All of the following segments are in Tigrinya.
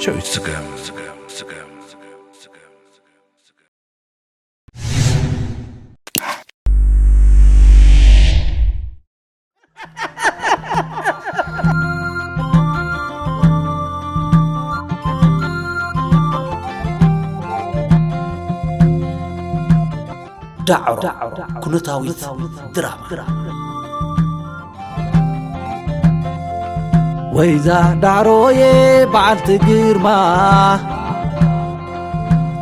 ሸዊት ስገም። ዳዕሮ ኩነታዊት ድራማ። ወይዛ ዳዕሮዬ በዓልቲ ግርማ፣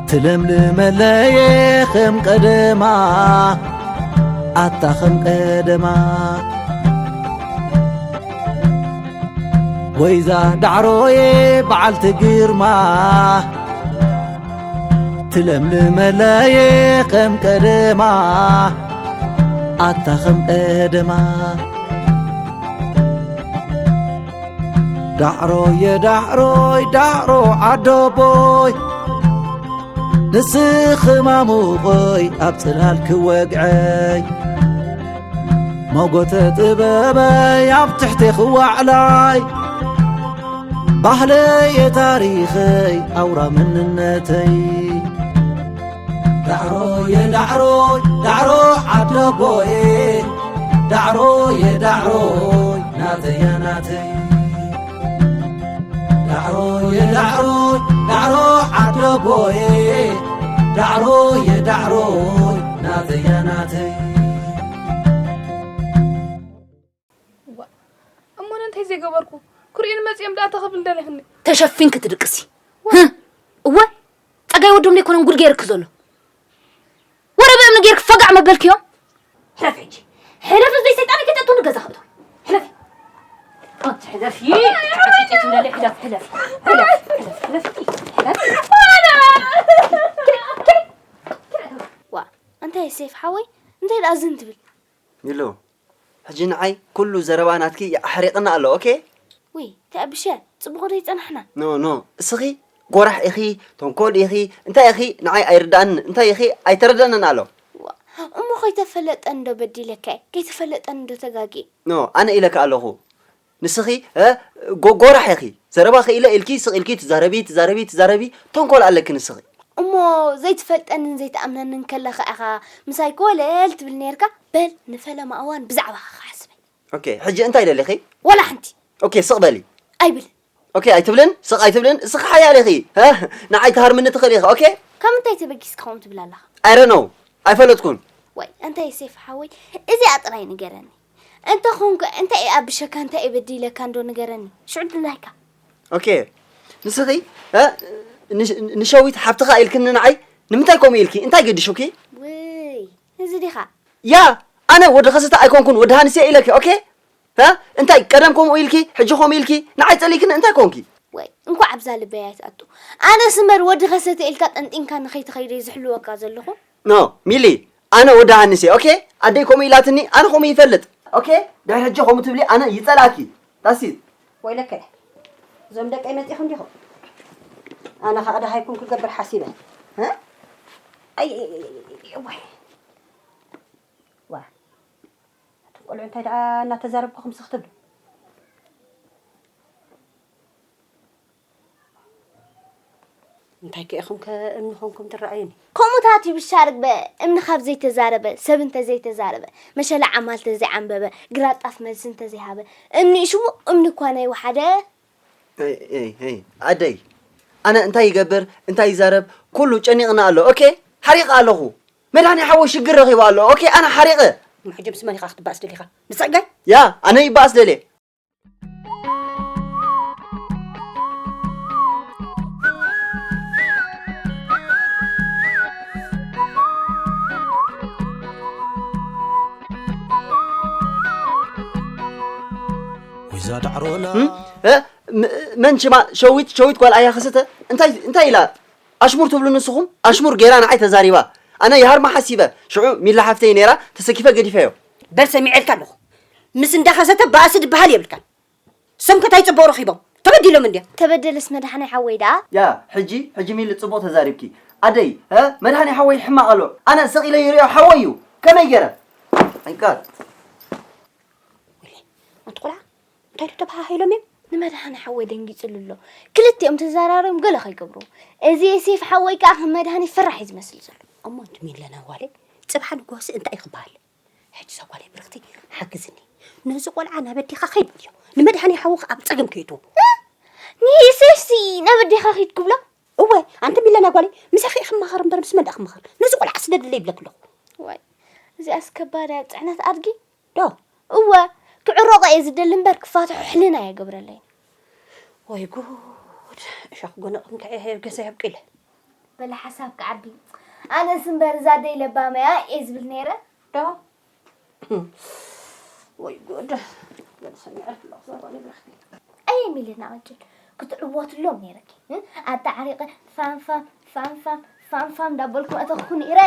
ትለምልመለየ ከም ቀደማ፣ ኣታ ከም ቀደማ። ወይዛ ዳዕሮዬ በዓልቲ ግርማ፣ ትለምልመለየ ከም ቀደማ፣ ኣታ ከም ቀደማ። ዳዕሮየ ዳዕሮይ ዳዕሮ ዓደቦይ፣ ንስኺ ማሙቐይ ኣብ ጽላል ክወግዐይ፣ መጎተ ጥበበይ ኣብ ትሕቲ ክዋዕላይ፣ ባህለየ ታሪኸይ ኣውራ መንነተይ። ዳዕሮየ ዳዕሮይ ዳዕሮ ዓደቦየ፣ ዳዕሮየ ዳዕሮይ ናተያ ናተይ። ዳዕሮየ ዳዕሮይ ዳዕሮ ዓደቦየ፣ ዳዕሮየ ዳዕሮይ ናተያ ናተይ። እሞ እንታይ ዘይገበርኩ? ክርእዩኒ መጺኦም ደኣ እንታይ ክብል ደሊኽኒ? ተሸፊንኪ ትድቅሲ። ዋ። ህም። እወ፣ ጸጋይ ወዶም ዘይኮነን ጉድ ገይርኪ ዘሎ። ወረ ብእምኒ ገይርኪ ፈጋዕ መበልክዮ። ሕለፊ ሕጂ። ሕለፊ፣ እዚ ሰይጣን ከይተእትውኒ ገዛ ከእቶ። ሕለፊ። ኣንቲ ሕለፊ። ሕለፊ፣ ሕለፊ፣ ሕለፊ፣ ሕለፊ፣ ሕለፊ፣ ሕለፊ። ዋ፣ እንታይ ሴፍ ሓወይ? እንታይ ደኣ ዝን ትብል? ሚሉ፣ ሕጂ ንዓይ ኩሉ ዘረባ ናትኪ ኣሕሪቕና ኣሎ፣ ኦኬ? ውይ፣ ተኣብሸ፣ ጽቡቕ ዶ ይጸናሕና? ኖ፣ ኖ፣ እስኺ ጎራሕ ኢኺ፣ ተንኮል ኢኺ፣ እንታይ ኢኺ ንዓይ ኣይርዳእን፣ እንታይ ኢኺ ኣይተረዳእንን ኣሎ። ዋ፣ እሞ ከይተፈለጠን ዶ በዲለካ እየ? ከይተፈለጠን ዶ ተጋግየ? ኖ፣ ኣነ ኢለካ ኣለኹ። ንስኺ፣ እ፣ ጎ-፣ ጎራሕ ኢኺ። ዘረባ ክኢለ ኢልኪ፣ ስቕ ኢልኪ ትዛረቢ፣ ትዛረቢ፣ ትዛረቢ፣ ተንኮል ኣለኪ ንስኺ። እሞ ዘይትፈልጠንን ዘይትኣምነንን ከለኻ ኢኻ ምሳይ ኮለል ትብል ነይርካ? በል ንፈለማ እዋን ብዛዕባኻ ክሓስበይ። ኦኬ፣ ሕጂ እንታይ ደሊኺ? ዋላ ሓንቲ። ኦኬ፣ ስቕ በሊ። ኣይብልን። ኦኬ፣ ኣይትብልን? ስቕ ኣይትብልን? እስኺ ሓያል ኢኺ። እ? ንዓይ ትሃርምኒ ትኽእሊ ኢኺ፣ ኦኬ? ካብ ምንታይ ተበጊስካ ከምኡ ትብል ኣለኻ? I don't know። ኣይፈለጥኩን። ወይ፣ እንታይ ሴፍ ሓወይ፣ እዚኣ ጥራይ ንገረኒ። እንተ ኾንኩ፣ እንታይ እየ ኣብሸካ፣ እንታይ እየ በዲለካ እንዶ ንገረኒ። ሽዑ ድላይካ። ኦኬ፣ ንስኺ፣ እ፣ ንሽ-፣ ንሸዊት ሓብትኻ ኢልክኒ ንዓይ፣ ንምንታይ ከምኡ ኢልኪ? እንታይ ገዲሹኪ? ውይ፣ እዚ ዲኻ? ያ፣ ኣነ ወዲ ኸሰተ ኣይኮንኩን፣ ወዲ ሃንሴ ኢለኪ፣ ኦኬ? እ? እንታይ ቀደም ከምኡ ኢልኪ፣ ሕጂ ከምኡ ኢልኪ፣ ንዓይ ጸሊእክኒ እንታይ ኮንኪ? ወይ፣ እንኳዕ ኣብዛ ልበይ ኣይትኣቱ። ኣነስ እምበር ወዲ ኸሰተ ኢልካ ጠንጢንካ ንኸይትኸይደ ዝሕልወካ ዘለኹ። ኖ፣ ሚሊ፣ ኣነ ወዲ ሃንሴ፣ ኦኬ? ኣደይ ከምኡ ኢላትኒ፣ ኣነ ከምኡ ይፈልጥ። ኦኬ? ድሕሪ ሕጂ ከምኡ ትብሊ፣ ኣነ ይጸልኣኪ። That's it። ወይለከ፣ እዞም ደቀይ መጺኹም ዲኹም? ኣነ ኸኣ ደሃይኩም ክገብር ሓሲበ። እ? ኣይ፣ ኣይ፣ ኣይ፣ ኣይ፣ ኣይ፣ ዋይ። ዋ። ኣቱም ቆልዑ እንታይ ደኣ እናተዛረብኩኹም ስኽ ትብሉ? እንታይ ከ ኢኹም ከ እምኒ ኾንኩም ትረኣዩኒ? ከምኡታት ይብሻ ርግበ፣ እምኒ ካብ ዘይተዛረበ፣ ሰብ እንተ ዘይተዛረበ፣ መሸላ ዓማል እንተ ዘይዓንበበ፣ ግራት ጣፍ መልሲ እንተ ዘይሃበ፣ እምኒ ሽሙ እምኒ እኳ ናይ ወሓደ። ኤይ፣ ኤይ፣ ኤይ፣ ኣደይ፣ ኣነ እንታይ ይገብር፣ እንታይ ይዛረብ፣ ኩሉ ጨኒቕና ኣሎ። ኦኬ? ሓሪቐ ኣለኹ። መድሃኒ ሓወይ ሽግር ረኺቡ ኣሎ። ኦኬ? ኣነ ሓሪቐ። ሕጂ ምስ መን ኢኻ ክትባእስ ደሊኻ? ምስ ጸጋይ? ያ፣ ኣነ ይባእስ ደልየ። ወይዛ ዳዕሮና። እም? እ? ም-፣ መን ሽማ? ሸዊት፣ ሸዊት ጓል ኣያ ኸሰተ? እንታይ፣ እንታይ ኢላ? ኣሽሙር ትብሉ ንስኹም? ኣሽሙር ገይራ ንዓይ ተዛሪባ። ኣነ ይሃርማ ሓሲበ። ሽዑ ሚላ ሓፍተይ ነይራ፣ ተሰኪፈ ገዲፈዮ። በል ሰሚዐልካ ኣለኹ። ምስ እንዳኸሰተ ባእሲ ድበሃል የብልካን። ሰምከት ኣይጽቡቕ ረኺቦም። ተበዲሎም እንድያ። ተበደለስ መድሓኒ ሓወይ ደኣ? ያ፣ ሕጂ፣ ሕጂ ሚሊ ጽቡቕ ተዛሪብኪ። ኣደይ፣ እ፣ መድሃኒ ሓወይ ሕማቕ ኣሎ። ኣነ ስቕ ኢለ ይሪኦ ሓወይ እዩ። ከመይ ገይረ? My God። ወይለይ፣ ኣንቲ ቆልዓ፣ እንታይ ዶ ተበሃሂሎም እዮም? ንመድሃኒ ሓወይ ደንጊጽሉ ኣሎ። ክልቲኦም ተዘራሪቦም ገለ ከይገብሩ። እዚ ዮሴፍ ሓወይ ከኣ ከም መድሃኒ ፈራሕ እዩ ዝመስል ዘሎ። እሞ ኣንቲ ሚለና ጓለይ፣ ጽባሕ ንግሆሲ እንታይ እዩ ክበሃል? ሕጂ እዛ ጓለይ ብርኽቲ፣ ሓግዝኒ። ነዚ ቆልዓ ናብ ኣዴኻ ከይድ በልዮ። ንመድሃኒ ሓውኻ ኣብ ጸገም ከይእትዎ። እ? ንዮሴፍሲ ናብ ኣዴኻ ከይድ ክብሎ? እወ፣ ኣንቲ ሚለና ጓለይ፣ ምሳኺ እየ ክመኻኸር እምበር ምስ መን ደኣ ክመኻኸር? ነዚ ቆልዓ ስደድለይ ይብለኪ ኣለኹ። ዋይ፣ እዚኣስ ከባድ ኣብ ጽዕነት ኣድጊ። ዶ? እወ፣ ክዕረቖ እየ ዝደሊ እምበር ክፋትሖ ሕልና የገብረለይን። ወይ ጉድ፣ እሾኽ ጎነቕ እንታይ እየ ገዛ የብቂለ። በለ ሓሳብካ ዓቢ። ኣነስ እምበር እዛ ኣደይ ለባመያ እየ ዝብል ነይረ። ዶ? ወይ ጉድ። ገለ ሰሚዐ ኣለኹ፣ እዛ ጓል ብርኽቲ። ኣየ ሚለና ቅጭን፣ ክትዕወትሎም ነይረኪ። እ? ኣጣዕሪቐ ፋም ፋም፣ ፋም ፋም፣ ፋም ፋም እንዳበልኩ መእተኹ ነይረ።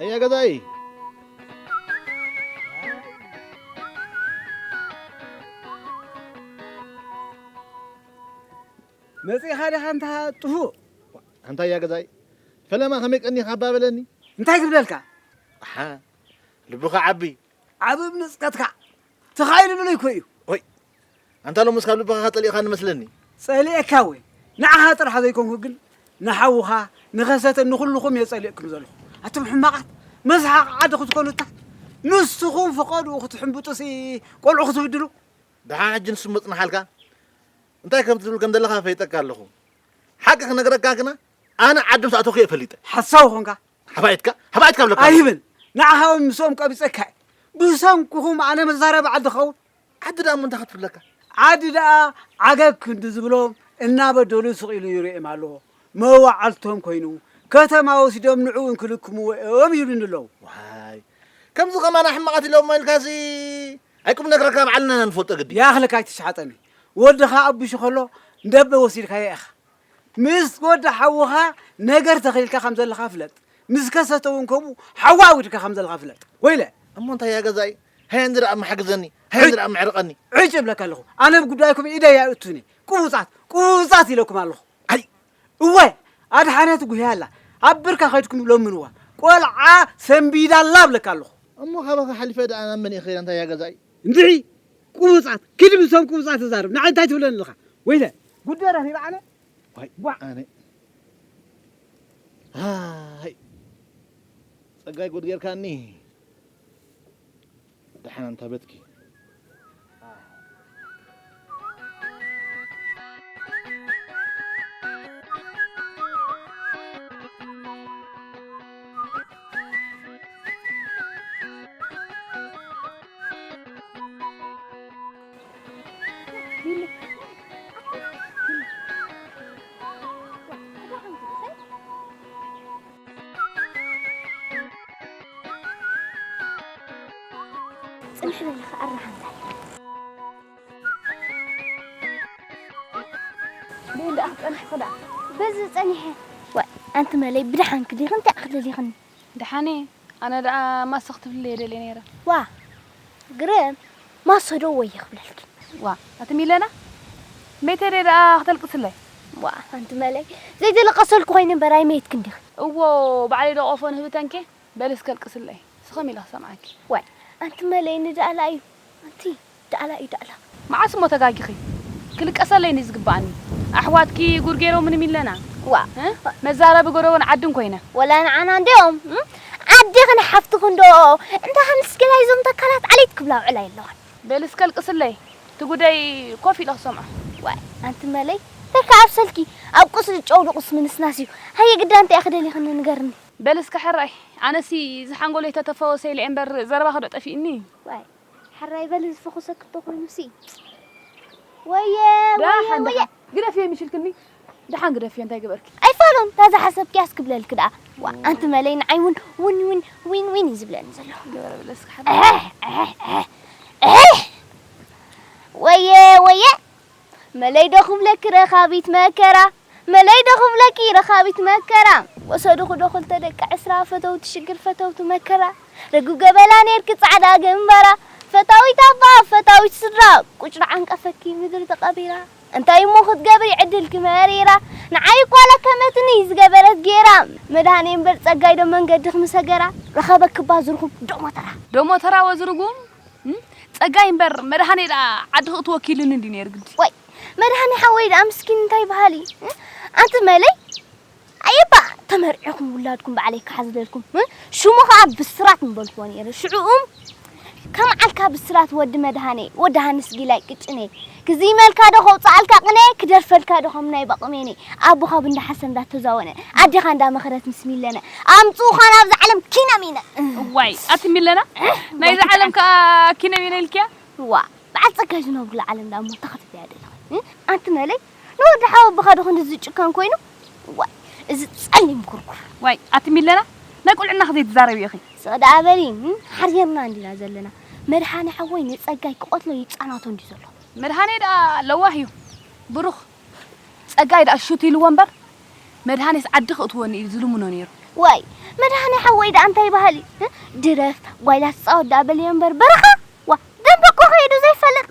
ኣያ ገዛኢ፣ መጺኻ ዲኻ እንታ ጥፉእ? ኣንታ ኣያ ገዛኢ፣ ፈለማ ከመይ ቀኒኻ እባ በለኒ። እንታይ ክብለልካ? ኣሓ፣ ልብኻ ዓቢ። ዓቢ እምኒ ጽቀትካ ተኻኢሉሉ እኮ እዩ። ኦይ፣ ኣንታ ሎምስ ካብ ልብኻ ጸሊእኻኒ መስለኒ። ጸሊኤካ ወይ? ንዓኻ ጥራሕ ዘይኮንኩ ግን ንሓውኻ፣ ንኸሰተ፣ ንኹልኹም እየ ጸሊእኩም ዘለኹ። ኣቱም ሕማቓት፣ መስሓቕ ዓዲ ክትኮኑ እታ ንስኹም ፍቐድኡ ክትሕምብጡሲ ቆልዑ ክትብድሉ። ደሓ ሕጂ ንሱ መጽናሓልካ እንታይ ከም ትብል ከም ዘለኻ ፈይጠካ ኣለኹ። ሓቂ ክነግረካ ግና ኣነ ዓዲ ምስ ኣተኹ እየ ፈሊጠ። ሓሳዊ ኾንካ። ሓባኢትካ፣ ሓባኢትካ ብለካ ኣለኹ። ኣይህብን። ንዓኻ እውን ምስኦም ቀቢጸካ እየ። ብሰንኩኹም ኣነ መዛረቢ ዓዲ ኸውን። ዓዲ ደኣ እሞ እንታይ ክትብለካ? ዓዲ ደኣ ዓገግ ክንዲ ዝብሎም እናበደሉ ስቕ ኢሉ ይርእዮም ኣሎ። መዋዕልቶም ኮይኑ ከተማ ወሲዶም ንዕኡ እንክልክምዎ እዮም ይብሉኒ ኣለዉ። ዋይ፣ ከምዚ ከማና ሕማቓት ኢሎሞ ኢልካሲ ኣይቁም ነግረካ፣ ባዕልና ኢና ንፈልጦ ግዲ። ያኽልካ ኣይትሸሓጠኒ። ወድኻ ኣቢሹ ከሎ ንደበ ወሲድካዮ ኢኻ። ምስ ወዲ ሓውኻ ነገር ተኺልካ ከም ዘለኻ ፍለጥ። ምስ ከሰተ እውን ከምኡ ሓዋ ኣዊድካ ከም ዘለኻ ፍለጥ። ወይለ! እሞ እንታይ እያ ገዛኢ? ሃየ እንድርኣ መሓግዘኒ፣ ሃየ እንድርኣ መዕርቐኒ። ዕጭ እብለካ ኣለኹ። ኣነ ኣብ ጉዳይኩም ኢደይ ኣይእቱኒ። ቅቡጻት፣ ቅቡጻት ኢለኩም ኣለኹ። ኣይ! እወ፣ ኣድሓነት ጉህያ ኣላ። ኣብ ብርካ ከይድኩም ለምንዋ። ቆልዓ ሰንቢዳ ኣላ እብለካ ኣለኹ። እሞ ካባኻ ሓሊፈ ደኣ ናብ መን እየ ክኸይድ ኣንታ እያ ገዛኢ? እንድዒ፣ ቅቡጻት፣ ኪድ ምስቶም ቅቡጻት ተዛረብ። ንዓይ እንታይ ትብለኒ ኣለኻ? ወይለ፣ ጉዳይ ረኺበ ኣነ? ዋይ፣ ጓዕ። ኣነ። ኣይ። ጸጋይ ጉድ ጌርካኒ። ደሓን ኣንታ በትኪ። ጽንሕ በሊ ኸኣ ኣራሓንታይ። በይ እንዳ ኣኽጸንሕኩ ደኣ። በዚ ጸኒሐ። ዋይ፣ ኣንቲ መለይ ብደሓንኪ ዲኺ? እንታይ ኣኽሊ ዲኽኒ? ደሓን እየ። ኣነ ደኣ ማሰ ክትብልለይ ደልየ ነይረ። ዋ፣ ግርም፣ ማሰ ዶ ወየ ክብለልኪ። ዋ፣ ኣቲ ሚለና፣ መይተ ደኣ ክተልቅስለይ? ዋ፣ ኣንቲ መለይ፣ ዘይተለቀሰልኩ ኮይነ እምበር ኣይመይትክን ዲኺ። እዎ፣ ባዕለይ ዶ ቆፎ ንህብተንኬ? በሊ እስከ ኣልቅስለይ። ስኽም ኢለ ክሰምዓኪ። ዋይ፣ ኣንቲ መለይ ንዳእላ እዩ። ኣንቲ ዳእላ እዩ ዳእላ። መዓስ እሞ ተጋጊኺ? ክልቀሰለይ እንዲ ዝግባኣኒ። ኣሕዋትኪ ጉድ ገይሮምኒ ሚለና። ዋ። እ? መዛረቢ ጎደቦን ዓድን ኮይነ። ወላ ንዓና እንዲኦም፣ እ? ዓድኽን ሓፍትኽን ዶ? እንታ ክንስ ገላ እዞም ተካላት ዓሌት ክብላ ውዕላ የለዋን። በሊ እስከ ኣልቅስለይ። እቲ ጉደይ ኮፍ ኢለ ክሰምዖ። ዋይ፣ ኣንቲ መለይ፣ ተካ ኣብ ሰልኪ፣ ኣብ ቁስሊ ጨው ድቑስ ምንስናስ እዩ። ሃየ ግዳ እንታይ ኢኺ ደሊኽኒ ንገርኒ። በሊ እስከ ሕራይ፣ ኣነሲ እዚ ሓንጎለይ ተተፈወሰ ኢለ እየ እምበር ዘረባኺ ዶ ጠፊእኒ? ዋይ፣ ሕራይ በሊ ዝፈኹሰኪ እንተኾይኑሲ። ወየ፣ ወየ፣ ደሓን፣ ወየ። ደሓን። ግደፍዮ ምሽልክኒ። ደሓን ግደፍዮ፣ እንታይ ገበርኪ? ኣይፋሉን፣ ታዛ ሓሰብኪ ኣስክብለልኪ ደኣ። ዋ፣ ኣንቲ መለይ ንዓይ እውን ውን፣ ውን፣ ዊን፣ ዊን እዩ ዝብለኒ ዘሎ። ገበረ በለ እስከ ሓደ። እህ፣ እህ፣ እህ፣ እህ። ወየ፣ ወየ። መለይ ዶ ክብለኪ ረኻቢት መከራ፣ መለይ ዶ ክብለኪ ረኻቢት መከራ። ወሰድኹ ዶ ክልተ ደቂ ዕስራ፣ ፈተውቲ ሽግር ፈተውቲ መከራ፣ ርግብ ገበላ ኔርኪ ጻዕዳ ግንባራ፣ ፈታዊት ኣባ ፈታዊት ስድራ፣ ቁጭራ ዓንቀፈኪ ምድሪ ተቐቢራ። እንታይ እሞ ክትገብሪ ዕድልኪ መሪራ፣ ንዓይ እኳ ለከመትኒ ዝገበረት ጌራ፣ መድሃኔ እምበር ጸጋይ ዶ መንገድኺ ምሰገራ፣ ረኸበኪ እባ ዝርኹም ዶሞተራ። ዶሞተራ ወዝርጉም፣ እም? ጸጋይ እምበር መድሃኔ ደኣ ዓዲ ክእትወኪ ኢሉኒ እንዲ ነይሩ ግዲ። ወይ፣ መድሃኔ ሓወይ ደኣ ምስኪን እንታይ በሃሊ፣ እም? ኣንቲ መለይ፣ ኣየባ ተመርዒኹም ውላድኩም ባዕለይ ክሓዝለልኩም፣ እ? ሽሙ ኸኣ ብስራት ምበልክዎ ነይረ። ሽዑኡም ከም ዓልካ ብስራት ወዲ መድሃኔ፣ ወዲ ሃንስ ጊላይ ቅጭኔ፣ ክዝይመልካ ዶ ከውፅኣልካ ቅኔ፣ ክደርፈልካ ዶ ከም ናይ ባቕሜኔ፣ ኣቦኻ ብንዳ ሓሰን እንዳተዛወነ፣ ኣዴኻ እንዳመኸረት ምስ ሚለነ፣ ኣምፅኡኻ ናብዛ ዓለም ኪነ ሚነ። እዋይ፣ ኣቲ ሚለና፣ ናይዛ ዓለም ከኣ ኪነ ሚነ ኢልክያ? ዋ፣ በዓል ጸጋይ ዝነብሩላ ዓለም ደኣ እሞ ተኸትብያ ዶ ኢኺ? እ? ኣንቲ መለይ፣ ንወዲ ሓወቦኻ ዶ ክንድዚ ዝጭከን ኮይኑ? ዋይ፣ እዚ ጸሊም ኩርኩር። ዋይ፣ ኣቲ ሚለና፣ ናይ ቁልዕናኺ ዘይትዛረቢ ኢኺ። ስቕ ደኣ በሊ፣ እ? ሓርየርና እንዲና ዘለና። መድሃኔ ሓወይ ንጸጋይ ክቐትሎ ይጻናቶ እንድዩ ዘሎ። መድሃኔ ደኣ ለዋህ እዩ። ብሩኽ፣ ጸጋይ ደኣ ሹት ኢልዎ እምበር፣ መድሃኔስ ዓዲ ክእትወኒ እዩ ዝልምኖ ነይሩ። ዋይ፣ መድሃኔ ሓወይ ደኣ እንታይ በሃሊ? እ? ድረፍ፣ ጓይላ ትጻወት ደኣ በልዮ እምበር፣ በረኻ! ዋ፣ ደንበ እኮ ከይዱ ዘይፈልጥ።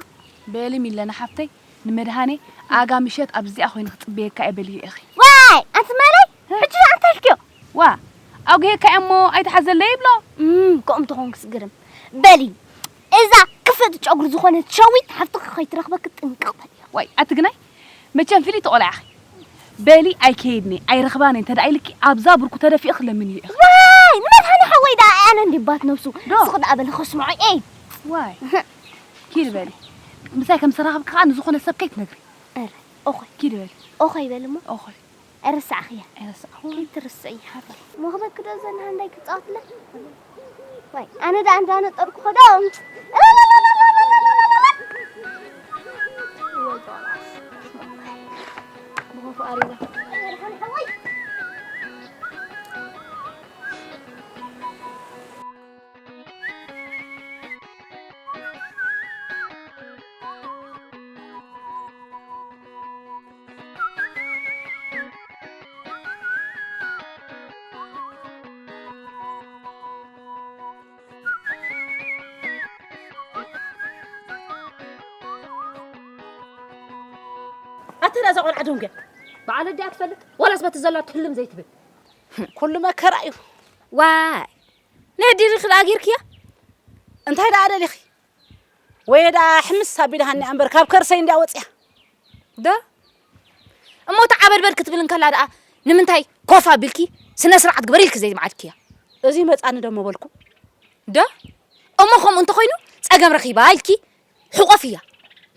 በሊ ሚለና ሓፍተይ፣ ንመድሃኔ ኣጋ ምሸት ኣብዚኣ ኮይነ ክጽበየካ እየ በልዮ ኢኺ። ዋይ፣ ኣንቲ መለይ፣ ሕጂ እንታይ ኢልክዮ? ዋ፣ ኣጉሄካ እየ እሞ ኣይትሓዘለይ ይብሎ። እም፣ ከምኡ ተኾንክስ ግርም። በሊ፣ እዛ ክፍእቲ ጨጉሪ ዝኾነት ሸዊት ሓፍትኺ ከይትረኽበኪ ጥንቅቕ በሊ። ዋይ፣ ኣቲ ግናይ፣ መቸም ፍልይቲ ቆልዓ ኢኺ። በሊ ኣይከይድኒ፣ ኣይረኽባኒ እንተ ደኣ ኢልኪ ኣብዛ ብርኩ ተደፊእኺ ለምንዮ ኢኺ። ዋይ፣ ንመድሃኔ ሓወይ ደኣ ኣነ እንዲባት ነብሱ። ዶ? ስቕ ደኣ በሊ ከስምዖ እየ። ዋይ። ኪድ በሊ። ምሳይ ከም ዝተራኸብኪ ከኣ ንዝኾነ ሰብ ከይትነግሪ። ኧረ፣ ኦኾይ። ኪድ በሊ። ኦኾይ በሊ እሞ። ኦኾይ። ኣይረሳዕኽያ። ኣይረሳዕኹ። ከይትርስዕያ ሓፍተይ። መኽበኪ ዶ ዘን ሃንዳይ ክጻወትላ? ዋይ፣ ኣነ ደኣ እንዳነጠርኩ ኸዶ። ብኸፉ ኣሪዛ። ኣተ ናዛ ቆልዓ ደንጉያ። በዓል ኣዲኣ ትፈልጥ? ዋላስ በቲ ዘላ ትህልም ዘይትብል? ኩሉ መከራ እዩ። ዋይ፣ ነዲርኺ ደኣ ጌርክያ? እንታይ ደኣ ደሊኺ? ወይ ደኣ ሕምስ ኣቢላ ሃኒኣ እምበር ካብ ከርሰይ እንድያ ወፂኣ። ዶ? እሞ እታ ዓበድበድ ክትብል እንከላ ደኣ ንምንታይ ኮፍ ኣቢልኪ ስነ ስርዓት ግበሪ ኢልኪ ዘይምዓድክያ? እዚ መፃኒ ዶ እሞ በልኩ። ዶ? እሞ ከምኡ እንተኾይኑ ጸገም ረኺባ ኢልኪ ሕቆፍያ።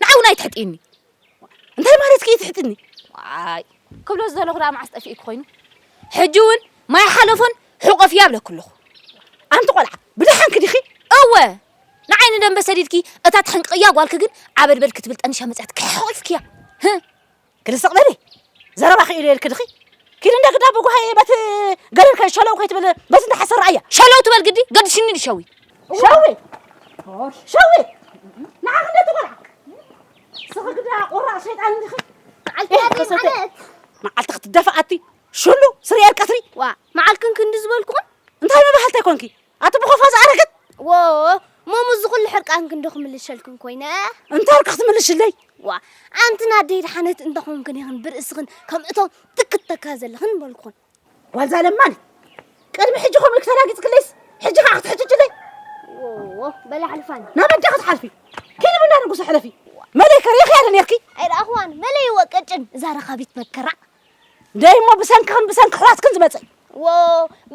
ንዓይ እውን ኣይትሕጥይኒ። እንታይ ማለትኪ እዩ ትሕጥኒ? ዋይ፣ ክብሎ ዝደለኹ ደኣ መዓስ ጠፊእኪ ኮይኑ? ሕጂ እውን ማይ ሓለፎን ሕቆፍያ እብለኪ ኣለኹ። ኣንቲ ቆልዓ፣ ብደሓንኪ ዲኺ? እወ፣ ንዓይ ንደንበ ሰዲድኪ፣ እታ ትሕንቅቕያ ጓልኪ ግን ዓበድበድ ክትብል ጠኒሻ መጺኣ ትክሕኺፍክያ። ህህ። ክዲ ስቕ በሊ። ዘረባ ክኢሉ የልኪ ድኺ? ኪዲ እንዳ ግዳ ብጓሃየ በቲ ገለልካ ሸለው ከይትብል በቲ እንዳ ሓሰር ረኣያ። ሸለው ትበል ግዲ፣ ገድሽኒ ንሸዊ። ሸዊ! ሸዊ! ንዓኺ እንደ ትቆልዓ። ስኺ ግዳ ቁራዕ ሸይጣን እንዲኺ። መዓልቲ ኢህ፣ ኣደይ ተሰተ-፣ ማለት። መዓልቲ ክትደፋኣቲ። ሽሉ፣ ስርየር ቀትሪ። ዋ፣ መዓልክን ክንዲ ዝበልኩኹም? እንታይ ምባህልታይ ኮንኪ? ኣቲ ብኾፋ ዝኣረገት? ዎ፣ ሞሙ እዚ ኩሉ ሕርቃንክን ዶ ክምልሸልክን ኮይነ? እንታይ ኢልኪ ክትምልሽለይ? ዋ፣ ኣንቲ ናደይ ድሓነት እንተኾንክን ኢኽን ብርእስኽን ከም እቶም ትክተካ ዘለኽን በልኩኽን። ጓል ዛለማኒ፣ ቅድሚ ሕጂ ከምኡ ኢልኪ ተላጊጽክለይስ፣ ሕጂ ኸኣ ክትሕጅጅለይ? ዎ፣ በላ ሓልፋን። ናብ ኣዴኺ ትሓልፊ። ኪዲ ብንዳ ንጉሱ ሕለፊ። መለይ ከሪኺያ ዶ ኔርኪ? ኣይረኣኽዋን፣ መለይ እወ ቀጭን፣ እዛ ረኻቢት መከራ። ደይ እሞ ብሰንክኽን ብሰንኪ ኣሕዋትክን ዝመጸ። ዎ፣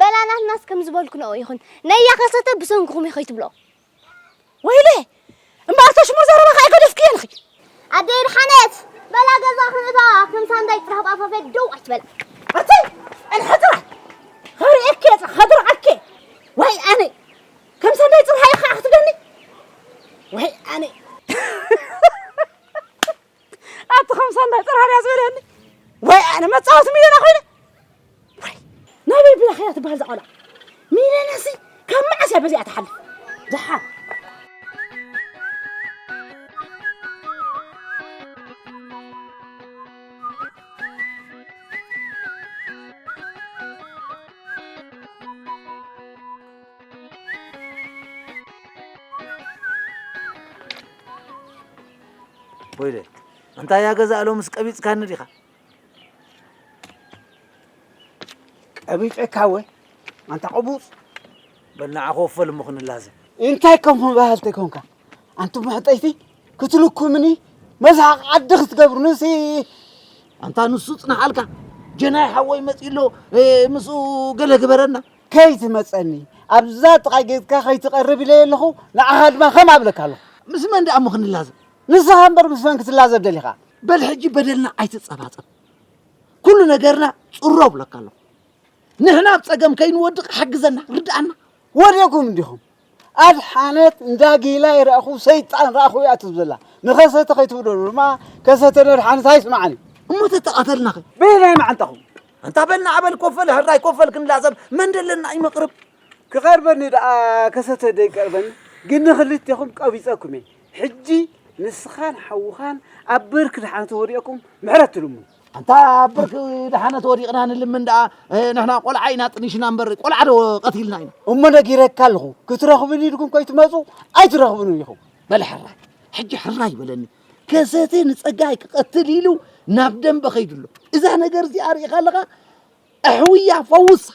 በላ ናትናስ ከም ዝበልክንኦ ይኹን። ነያ ከሰተ ብሰንክኹም እዩ ከይትብሎ። ወይለ፣ እምበኣር ተሽሙር ዘረባኺ ኣይገደፍክዮን ኢኺ። ኣደይ ድሓነት፣ በላ ገዛኽን እታ ከም ሳንዳይ ጥራሕ ብኣፋፈይ ደው ኣይትበላ። ኣቲ፣ እንሕጥራ፣ ኸርእየኪ እየ፣ ኸድርዓኪ እየ። ወይ ኣነ፣ ከም ሳንዳይ ጥራሕ ኢኻ ክትብለኒ? ወይ ኣነ። ኣቲ ኸምሳ እንዳይ ጥርሃር እያ ዝበለኒ። ወይ ኣነ መጻወቲ ሚለና ኮይነ። ወይ ናበይ ብላ ኸያ ትበሃል እዛ ቆልዓ? ሚለናሲ ካብ መዓስ እያ በዚኣ ትሓልፍ? ደሓን። ወይለ፣ እንታይ እያ ገዛ ሎምስ ቀቢጽካኒ ዲኻ? ቀቢጸካ ወ ኣንታ ቅቡጽ። በል ንዓ ክወፈል እሞ ክንላዘብ። እንታይ ከም በሃልቲ ኮንካ? ኣንቱም መሕጠይቲ ክትልኩምኒ መስሓቕ ዓዲ ክትገብሩንሲ። ኣንታ ንሱ ጽናሓልካ፣ ጀናይ ሓወይ መጺኡ ኣሎ፣ እ፣ ምስኡ ገለ ግበረና። ከይትመጸኒ፣ ኣብዛ ጥቓ ጌትካ ከይትቐርብ ኢለ ኣለኹ፣ ንዓኻ ድማ ከም ኣብለካ ኣለኹ። ምስ መን ደኣ እሞ ክንላዘብ? ንስኻ እምበር ምስ መን ክትላዘብ ደሊኻ? በል ሕጂ በደልና ኣይትጸባጸብ። ኩሉ ነገርና ጽሮ እብለካ ኣለኹ። ንሕና ኣብ ጸገም ከይንወድቕ ሓግዘና፣ ርድኣና። ወዲእኩም እንዲኹም። ኣድሓነት እንዳ ጊላ ይረኣኹ፣ ሰይጣን ረኣኹ እያ ትብል ዘላ። ንኸሰተ ከይትብሎ ድማ፣ ከሰተ ነድሓነት ኣይስማዕን እዩ። እሞ ተተቐተልናኸ? በየናይ መዓንጣኹም? ኣንታ በል ንዓ በል ኮፈል፣ ሕራይ ኮፈል ክንላዘብ፣ መን ደለና ይመቕርብ። ክቐርበኒ ደኣ ከሰተ ደይቀርበኒ፣ ግን ንኽልቴኹም ቀቢጸኩም እየ። ሕጂ ንስኻን ሓውኻን ኣብ ብርኪ ደሓን ተወዲቕኩም ምሕረት ትልምኑ። ኣንታ ኣብ ብርኪ ደሓነት ወዲቕና ንልምን ደኣ፣ እ፣ ንሕና ቆልዓ ኢና ጥኒሽና እምበር፣ ቆልዓ ዶ ቀቲልና ኢና? እሞ ነጊረካ ኣለኹ፣ ክትረኽብኒ ኢልኩም ከይትመጹ ኣይትረኽብኑን ኢኹም። በል ሕራይ፣ ሕጂ ሕራይ በለኒ። ከሰተ ንጸጋይ ክቐትል ኢሉ ናብ ደንበ ከይዱ ኣሎ። እዛ ነገር እዚኣ ርኢኻ ኣለኻ? ኣሕውያ ፈውሳ።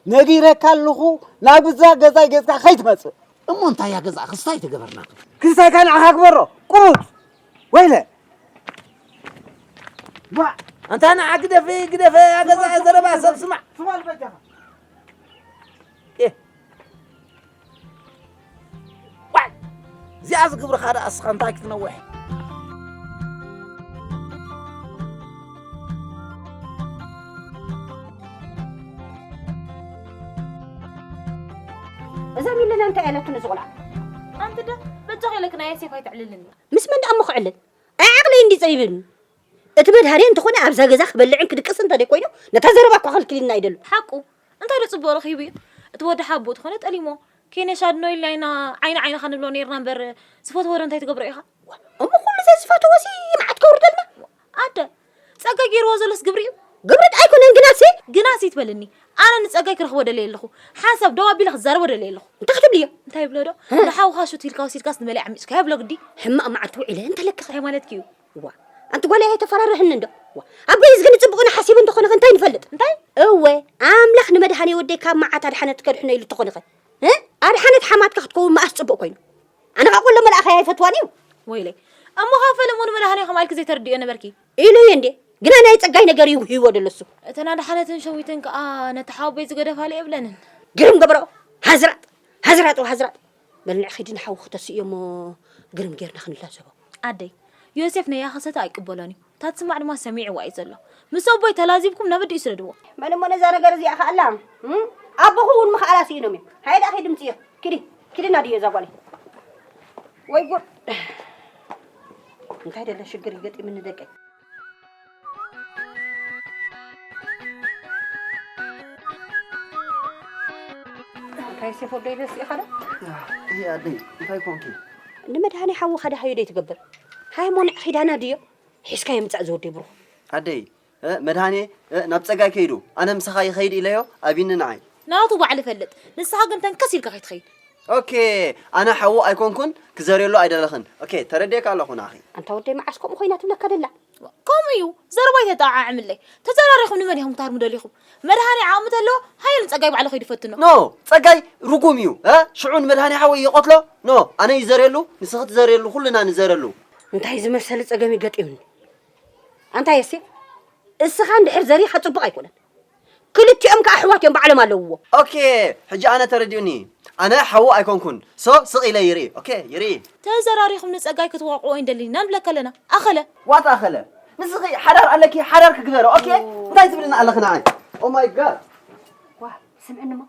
ነጊረካ ኣለኹ፣ ናብ ግዛ ገዛይ ገጽካ ከይትመጽእ። እሞ እንታይ እያ ገዛ ክስታይ ተገበርና? ክስታይካ ንዓኻ ግበሮ፣ ቁሩብ። ወይለ። ዋ፣ ኣንታ ንዓ ግደፈ፣ ግደፈ፣ እያ ገዛ ዘረባ ሰብ ስማዕ። ትማል በጃኻ። ኤ። ዋይ! እዚኣ ዝግብርኻ ደኣ እስኻ እንታይ ክትነውሕ? እዛ ሚለና እንታይ ኣለትን እዚ ቆልዓ? ኣንቲ ዶ በጃኺ ኢለክ ናይ ዮሴፍ ኣይተዕልልኒ። ምስ መን ደኣ እሞ ክዕልል? ኣይ ዓቕለይ እንዲ ጸቢብኒ። እቲ መድሃርየ እንተኾነ ኣብዛ ገዛ ክበልዕን ክድቅስን እንተ ደይኮይኑ፣ ነታ ዘረባ እኳ ከልክልኒ ኣይደልን። ሓቁ፣ እንታይ ዶ ጽቡቕ ረኺቡ እዩ? እቲ ወዲ ሓቦ ተኾነ ጠሊሞ፣ ኬነሽ ኣድኖ ኢልና ኢና ዓይኒ ዓይንኻ ንብሎ ነይርና እምበር፣ ዝፈትዎ ዶ እንታይ ትገብሮ ኢኻ? እሞ ኩሉ ዘዝፈትዎ ሲ መዓት ከውርደልና? ኣደ፣ ጸጋይ ገይርዎ ዘሎስ ግብሪ እዩ። ግብሪ ኣይኮነን ግናሲ። ግናሲ ትበልኒ። ኣነ ንጸጋይ ክረኽቦ ደልየ ኣለኹ። ሓንሳብ ደው ኣቢለ ክዛረቦ ደልየ ኣለኹ። እንታይ ክትብልዮ? እንታይ ይብሎ ዶ? እ? ንሓውኻ ሹት ኢልካ ወሲድካስ ንመለይ ዓሚጽካዮ ይብሎ ግዲ። ሕማቕ መዓልቲ ውዒለ እንተለክኸ። እንታይ ማለትኪ እዩ? ዋ፣ ኣንቲ ጓለይ ኣይተፈራርህኒ እንዶ። ዋ፣ ኣቦይ ዝግኒ ጽቡቕና ሓሲቡ እንተኾነ ኸ እንታይ ንፈልጥ? እንታይ? እወ፣ ኣምላኽ ንመድሃኔ ወደይ ካብ መዓት ኣድሓነት ከድሕኖ ኢሉ እንተኾነ ኸ? እ? ኣድሓነት ሓማትካ ክትከውን መኣስ ጽቡቕ ኮይኑ? ኣነ ኸኣ ቆሎ መልኣኸ ኣይፈትዋን እዩ። ወይለይ። እሞ ኸ ፈለሙ ንመድሃኔ ከማልኪ ዘይተረድዮ ነበርኪ? ኢሉ እዩ እንዴ? ግና ናይ ጸጋይ ነገር እዩ ሂዎ ደሎ እሱ። እተን ኣድሓነትን ሸዊትን ከኣ ነቲ ሓወቦይ ዝገደፋሉ የብለንን። ግርም ገብሮ፣ ሃዝራጥ፣ ሃዝራጥ፣ ሃዝራጥ። በል ንዕ ኺዲ ንሓዊ ክተስእዮ እሞ ግርም ጌርና ክንላዘቦ። ኣደይ፣ ዮሴፍ ነያ ከሰተ ኣይቅበሎን እዩ። እታ ትስማዕ ድማ ሰሚዕዋ እዩ ዘሎ። ምስ ኣቦይ ተላዚብኩም ናብ ኣዲኡ ስደድዎ። መን እሞ ነዛ ነገር እዚኣ ከኣላ? እም? ኣቦኹ እውን ምኽኣላ ስኢኖም እዮም። ሃይ ደኣ ኺዲ ምጽዮ። ኪዲ፣ ኪዲ ናድዮ እዛ ጓለይ። ወይ ጉድ። እንታይ ደለ ሽግር ይገጢምኒ ደቀይ? እንታይ ሴፍ ወደይ ደስ ኢኻ ዶ? እየ ኣደይ፣ እንታይ ኮንኪ? ንመድሃኔ ሓዊ ኸዳ ሃዩ ደይ ትገብር? ሃይ ሞንዕ ኺዳና ድዮ? ሒዝካዮ ምጻእ ዝወደይ ብሩኽ። ኣደይ፣ እ፣ መድሃኔ፣ እ፣ ናብ ጸጋይ ከይዱ፣ ኣነ ምሳኻ ይኸይድ ኢለዮ፣ ኣቢኒ ንዓይ። ናቱ ባዕሉ ይፈልጥ። ንስኻ ግን ተንከስ ኢልካ ከይትኸይድ። ኦኬ፣ ኣነ ሓዉ ኣይኮንኩን፣ ክዘርየሉ ኣይደለኽን። ኦኬ፣ ተረዲኤካ ኣለኹ ንዓኺ። ኣንታ ወደይ መዓስ ከምኡ ኮይና ትብለካ ደላ? ከምኡ እዩ፣ ዘረባ ኣይተጠዓዕምለይ። ተዘራሪኹም ንመን ኢኹም ክታርሙ ደሊኹም? መድሃኔ ዓቕሚ ተለዎ፣ ሃየ ንጸጋይ ባዕሉ ከይዱ ፈትኖ። ኖ፣ ጸጋይ ርጉም እዩ፣ እ? ሽዑ ንመድሃኔ ሓወይ ይቐትሎ? ኖ፣ ኣነ ይዘርየሉ፣ ንስኺ ትዘርየሉ፣ ኩልና ንዘረሉ። እንታይ ዝመሰለ ጸገም እዩ ገጢሙኒ። ኣንታ የሴፍ፣ እስኻ እንድሕር ዘሪኻ ጽቡቕ ኣይኮነን። ክልቲኦም ከኣ ኣሕዋት እዮም፣ ባዕሎም ኣለውዎ። ኦኬ፣ ሕጂ ኣነ ተረዲኡኒ። ኣነ ሓዉ ኣይኮንኩን። ሶ፣ ስቕ ኢለ ይርኢ። ኦኬ፣ ይርኢ። ተዘራሪኹም ንጸጋይ ክትወቕዕዎ ኣይንደልን ኢና ንብለካ ኣለና። ኣኸለ። ዋት ኣኸለ? ንስኺ ሓዳር ኣለኪ፣ ሓዳር ክግበሮ። ኦኬ? እንታይ ትብልና ኣለኺ ንዓይ? ኦ ማይ ጋድ። ዋ፣ ስምዕኒ እሞ፣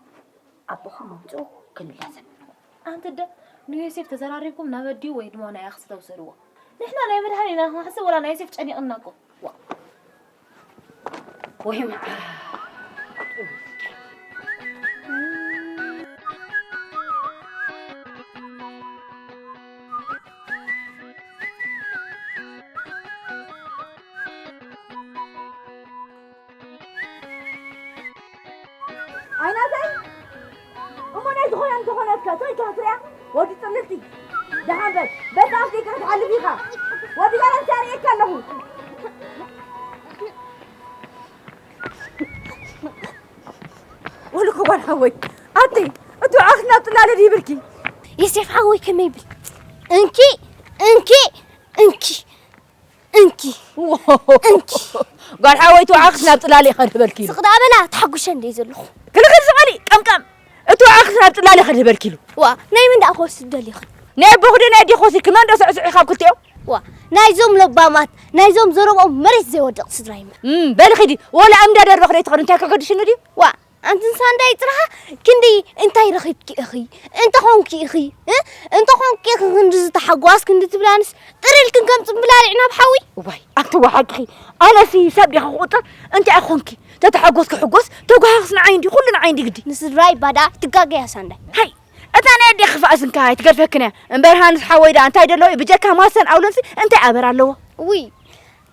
ኣቦኹም ኣምጽኡ ክንላዘብ። ኣንቲ ኣደ፣ ንዮሴፍ ተዘራሪብኩም ናብ ኣዲኡ ወይ ድማ ናይ ኣኽስተ ውሰድዎ። ንሕና ናይ መድሃኔ ኢና ክንሓስብ ወላ ናይ ዮሴፍ ጨኒቕና እኮ። ዋ። ወይ መዓት። ኣይናተይ እሞ ናይ ዝኾነ እንተኾነትካ፣ እንታይ ኢኻ ትሪኣ? ወዲ ጽልልቲ። ደሓን በል። በዛ ኣፍ ደይካ ክትሓልፍ ኢኻ። ወዲ ባላንስ ኣርእየካ ኣለኹ። ወልኮ ጓል ሓወይ፣ ኣቲ፣ እቲ ውዓኽ ናብ ጽላለ ድዩ ይብልኪ? የሴፍ ሓወይ ከመይ ይብል? እንኪ፣ እንኪ፣ እንኪ፣ እንኪ፣ እንኪ። ጓል ሓወይ፣ እቲ ውዓኽስ ናብ ጽላለ ይኸድ በልኪ ኢሉ። ስቕ ደኣ በላ፣ ተሓጒሰ እንደ ዘለኹ። ክልኽል ዝበሊ፣ ቀምቀም። እቲ ውዓኽስ ናብ ጽላለ ይኸድ በልኪ ኢሉ። ዋ፣ ናይ መን ደኣ ክወስድ ደሊኽን? ናይ ኣቦኹ ዶ ናይ ኣዴኹ ወሲድኪ? መን ዶ ስዕስዑ ካብ ክልቲኦም? ዋ፣ ናይዞም ለባማት፣ ናይዞም ዘረብኦም መሬት ዘይወድቕ ስድራ እየ እምበር። እም፣ በሊ ኺዲ፣ ወላ እምዳ ደርበ ክደይ ትኸዱ፣ እንታይ ከገድሽኒ ድዩ? ዋ፣ ኣንቲ ሳንዳይ ጽርሓ፣ ክንዲ እንታይ ረኺብኪ ኢኺ? እንተ ኾንኪ ኢኺ? እ? እንተ ኾንኪ ኢኺ ክንዲ ዝተሓጓስ፣ ክንዲ ትብላንስ፣ ጥር ኢልክን ከም ጽምብላሊዕ ናብ ሓዊ? እዋይ፣ ኣንቲ ወሓቅኺ፣ ኣነሲ ሰብ ዲኺ ክቑጠር? እንታይ ኾንኪ? ተተሓጎስኪ ሕጎስ፣ ተጓሃኽስ ንዓይ እንዲ፣ ኩሉ ንዓይ እንዲ ግዲ። ንስድራይ ባዳ ትጋገያ ሳንዳይ። ሃይ፣ እታ ናይ ኣዴኺ ክፋእ ስንካ ኣይትገድፈክን እያ። እምበር ሃንስ ሓወይ ደኣ እንታይ ደለዎ እዩ? ብጀካ ማሰን ኣውሎንሲ እንታይ ኣበር ኣለዎ? ውይ፣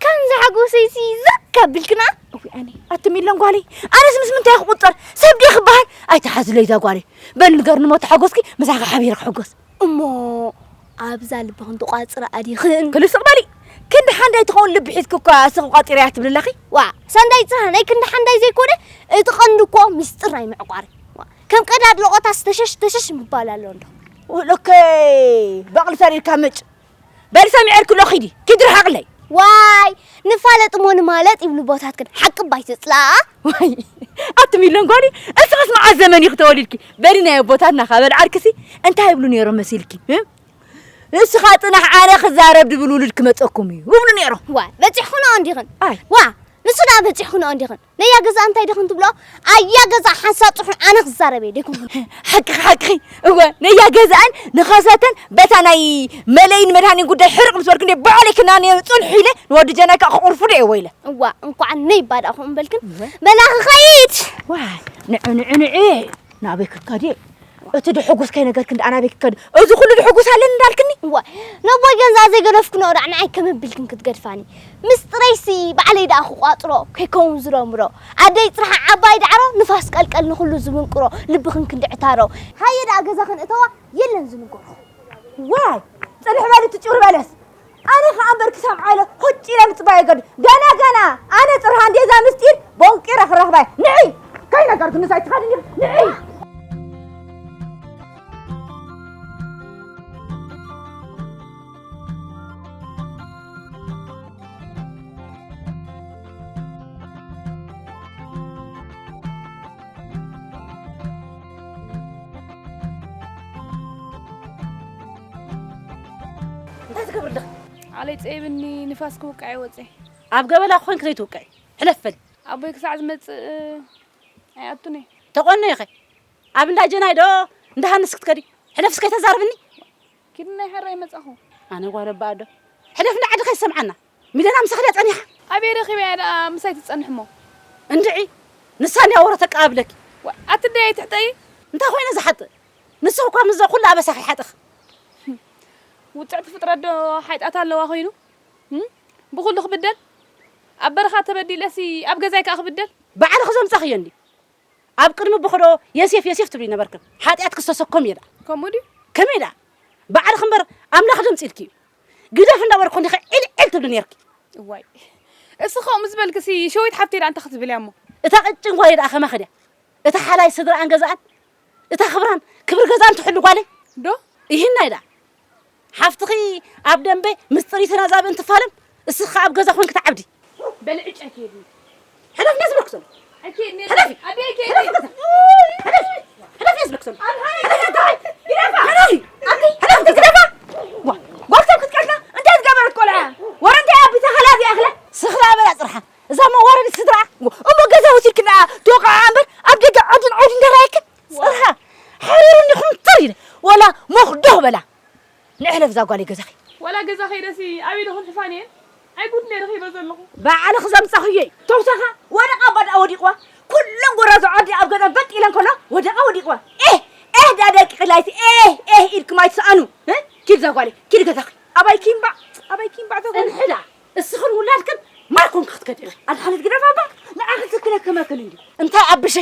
ከም ዝሓጎሰይሲ ዘካ ብልክና። እዊ ኣነ፣ ኣቲ ሚለን ጓለይ፣ ኣነስ ምስ ምንታይ ክቁጸር? ሰብ ድየ ክበሃል? ኣይትሓዝለይ እዛ ጓለይ። በል ንገርኒ እሞ ተሓጎስኪ፣ ምሳኺ ሓቢረ ክሕጎስ። እሞ ኣብዛ ልብኽን ትቋጽራ ኣዲኽን? ክልስቕ በሊ። ክንዲ ሓንዳይ ትኸውን ልቢ ሒዝኪ እኳ እስኺ ቋጺረያ ትብሊ ኣለኺ። ዋ፣ ሳንዳይ ጽርሃ ናይ ክንዲ ሓንዳይ ዘይኮነ፣ እቲ ቀንዲ እኮ ምስጢር ናይ ምዕቋር። ዋ፣ ከም ቀዳድ ለቖታስ ተሸሽ ተሸሽ ምባል ኣሎ እንዶ። ወለከ፣ በቕሊ ሰሪርካ ምጭ። በል ሰሚዐልኪ ኣሎ ኺዲ፣ ኪዲ ርሓቕለይ። ዋይ፣ ንፋለጥ እሞ ንማለጥ ይብሉ ኣቦታትክን፣ ሓቂ እባ ኣይትጽልኣ። ዋይ፣ ኣቲ ሚለን ጓሊ፣ እስኽስ መዓስ ዘመን ኢኺ ተወሊድኪ? በሊ ናይ ኣቦታትና ካብ በልዓልክሲ እንታይ ይብሉ ነይሮም መሲልኪ? እ? ንስኻ ጽናሕ ኣነ ክዛረብ ድብል ውሉድ ክመጸኩም እዩ ይብሉ ነይሮም። ዋይ፣ በጺሕክንኦ እንዲኽን? ኣይ። ዋ፣ ንሱ ደኣ በጺሕክንኦ እንዲኽን? ነያ ገዛ እንታይ ዲኽን ትብሎ? ኣያ ገዛ ሓንሳብ ጽሑን ኣነ ክዛረብ እየ ደይኮንኩን። ሓቅኺ፣ ሓቅኺ። እወ፣ ነያ ገዛኣን ንኸሰተን በታ ናይ መለይን መድሃኒን ጉዳይ ሕርቕ ምስ በልኩ እንደ ባዕለይ ክናንዮ ጽንሑ ኢለ ንወዲ ጀናይ ከኣ ክቑርፉ ዶ እየ ወይለ። እዋ፣ እንኳዕ ነይ ባዳኹም በልክን። እወ። በላ ክኸይድ። ዋይ፣ ንዑ፣ ንዑ፣ ንዑ። ናበይ ክትከዲ? እቲ ድሕጉስ ከይነገርክን ደኣ ናበይ ክከድ? እዚ ኩሉ ድሕጉስ ኣለኒ እንዳልክኒ? እዋ፣ ነቦይ ገንዛ ዘይገደፍክኖ ደኣ ንዓይ ከመይ ኣቢልክን ክትገድፋኒ? ምስጢረይሲ ባዕለይ ደኣ ክቋጽሮ ከይከውን ዝረምሮ። ኣደይ ጽርሓ ዓባይ ዳዕሮ ንፋስ ቀልቀል ንኹሉ ዝምንቅሮ ልብኽን ክንዲ ዕታሮ። ሃየ ደኣ ገዛኽን እተዋ የለን ዝንገሮ። ዋይ፣ ጽንሕ በሊ እቲ ጭውሪ በለስ። ኣነ ኸኣ እምበር ክሰምዓ ኢለ ሆጭ ኢለ ምጽባይ ገድ። ገና ገና ኣነ ጽርሃ እንዴዛ ምስጢር ቦንቂረ ክረኽባ እየ። ንዒ! ከይነገርኩ ንሳይ ትኸድኒ። ንዒ! እንታይ ትገብር ኣለኺ? ዓለይ ጸይብኒ፣ ንፋስ ክውቃዕ እየ ወጸ። ኣብ ገበላ ኮንክ ዘይትውቀዒ። ሕለፍ በሊ። ኣቦይ ክሳዕ ዝመጽእ ኣይኣቱን እየ። ተቆኖ ኢኸ? ኣብ እንዳ ጀናይ ዶ እንዳ ሃንስ ክትከዲ? ሕለፍ እስከ ተዛርብኒ። ኪድ ናይ ሕራይ መጻኹ። ኣነ ጓል ኣባ ኣዶ። ሕለፍ እንዳ ዓዲ ከይሰምዓና። ሚለና ምሳኺ ድያ ጸኒሓ? ኣበይ ረኺበያ ደኣ ምሳይ ትጸንሕ እሞ? እንድዒ፣ ንሳ እንድያ ወረ ተቀባብለኪ። ዋ፣ ኣቲ ደይ ትሕጠይ? እንታይ ኮይነ ዝሓጥእ? ንስኺ እኳ ምስዛ ኩላ ኣበሳኺ ሓጥኽ። ውጽዕቲ ፍጥረት ዶ ሓይጣት ኣለዋ ኮይኑ? እም? ብኹሉ ክብደል? ኣብ በረኻ ተበዲለሲ ኣብ ገዛይ ከኣ ክብደል? ባዕልኺ ዘምጻኽዮ እንዲ። ኣብ ቅድሚ ብኽዶ የሴፍ የሴፍ ትብሊ ነበርክን። ሓጢኣት ክስተሰኮም እየ ደኣ። ከምኡ ድዩ? ከመይ ደኣ? ባዕልኺ እምበር ኣምላኽ ደምጺልኪ እዩ። ግደፍ እንዳበልኩ እንዲኺ ዒልዒል ትብሊ ነይርኪ። እዋይ። እሱ ከምኡ ዝበልክሲ ሸዊት ሓብተይ ደኣ እንታይ ክትብል እያ እሞ? እታ ቅጭን ጓለይ ደኣ ከማኺ ድያ? እታ ሓላይ ስድራኣን ገዛኣን፣ እታ ክብራን ክብሪ ገዛን ትሕሉ ጓለይ። ዶ? ይህናይ ደኣ። ሓፍትኺ ኣብ ደንበ ምስጢር ይተናዛቢ እንትፋለም፣ እስኺ ኣብ ገዛ ኮንኪ ትዓብዲ። በሊ ዕጭ ኣይትሄድኒ። ሕለፍ ነዚ ብለክ ዘሎ። ኣይትሄድኒ። ሕለፊ። ኣደይ ኣይትሄድኒ። ሕለፊ ገዛ። ሕለፊ። ሕለፊ ነዚ ብለክ ዘሎ። ኣብ ሃይ። ሕለፊ እንታይ? ግደፋ። ሕለፊ። ኣቲ። ሕለፊ ግደፋ። ዋ፣ ጓል ሰብ ክትቀትላ እንታይ ዝገበረት ቆልዓ? ወረ እንታይ ኣቢታ ኸላቢ ኣኽለ? ስኽላ በላ ጽርሓ። እዛ መዋረዲት ስድራ። እሞ ገዛ ወሲድክና ተወቃዓ እምበር ኣብ ደገ ዓዱን ዓውዲ እንዳረኣየክን? ጽርሓ። ሓሪሩኒ ኩምትር ኢለ። ወላ ሞኽዶኽ በላ። ንሕለፍ እዛ ጓለይ ገዛኺ። ዋላ ገዛ ከይደሲ ኣበይ ዶ ክንሕፋን እየን? ኣይ ጉድ ነይ ረኺበ ዘለኹ። ባዕልኺ ዘምጻኽዮ እዩ። ተውሳኻ ወደቓ ባድኣ ወዲቕዋ። ኩለን ጎራዙ ዓዲ ኣብ ገዛ በጥ ኢለን ከሎ ወደቓ ወዲቕዋ። ኤህ፣ ኤህ፣ ዳ ደቂቕላይሲ፣ ኤህ፣ ኤህ ኢልኩም ኣይትስኣኑ። እ? ኪድ እዛ ጓለይ፣ ኪድ ገዛኺ። ኣባይኪ እምባዕ፣ ኣባይኪ እምባዕ እዛ ጓለይ። ጽንሕላ፣ እስኽን ውላድክን ማር ኮንኪ ክትከዲ ኢኺ። ኣድሓነት ግደፋ እባ፣ ንዓኺ ትክለኪ መክን እንዲ። እንታይ ኣብሸ?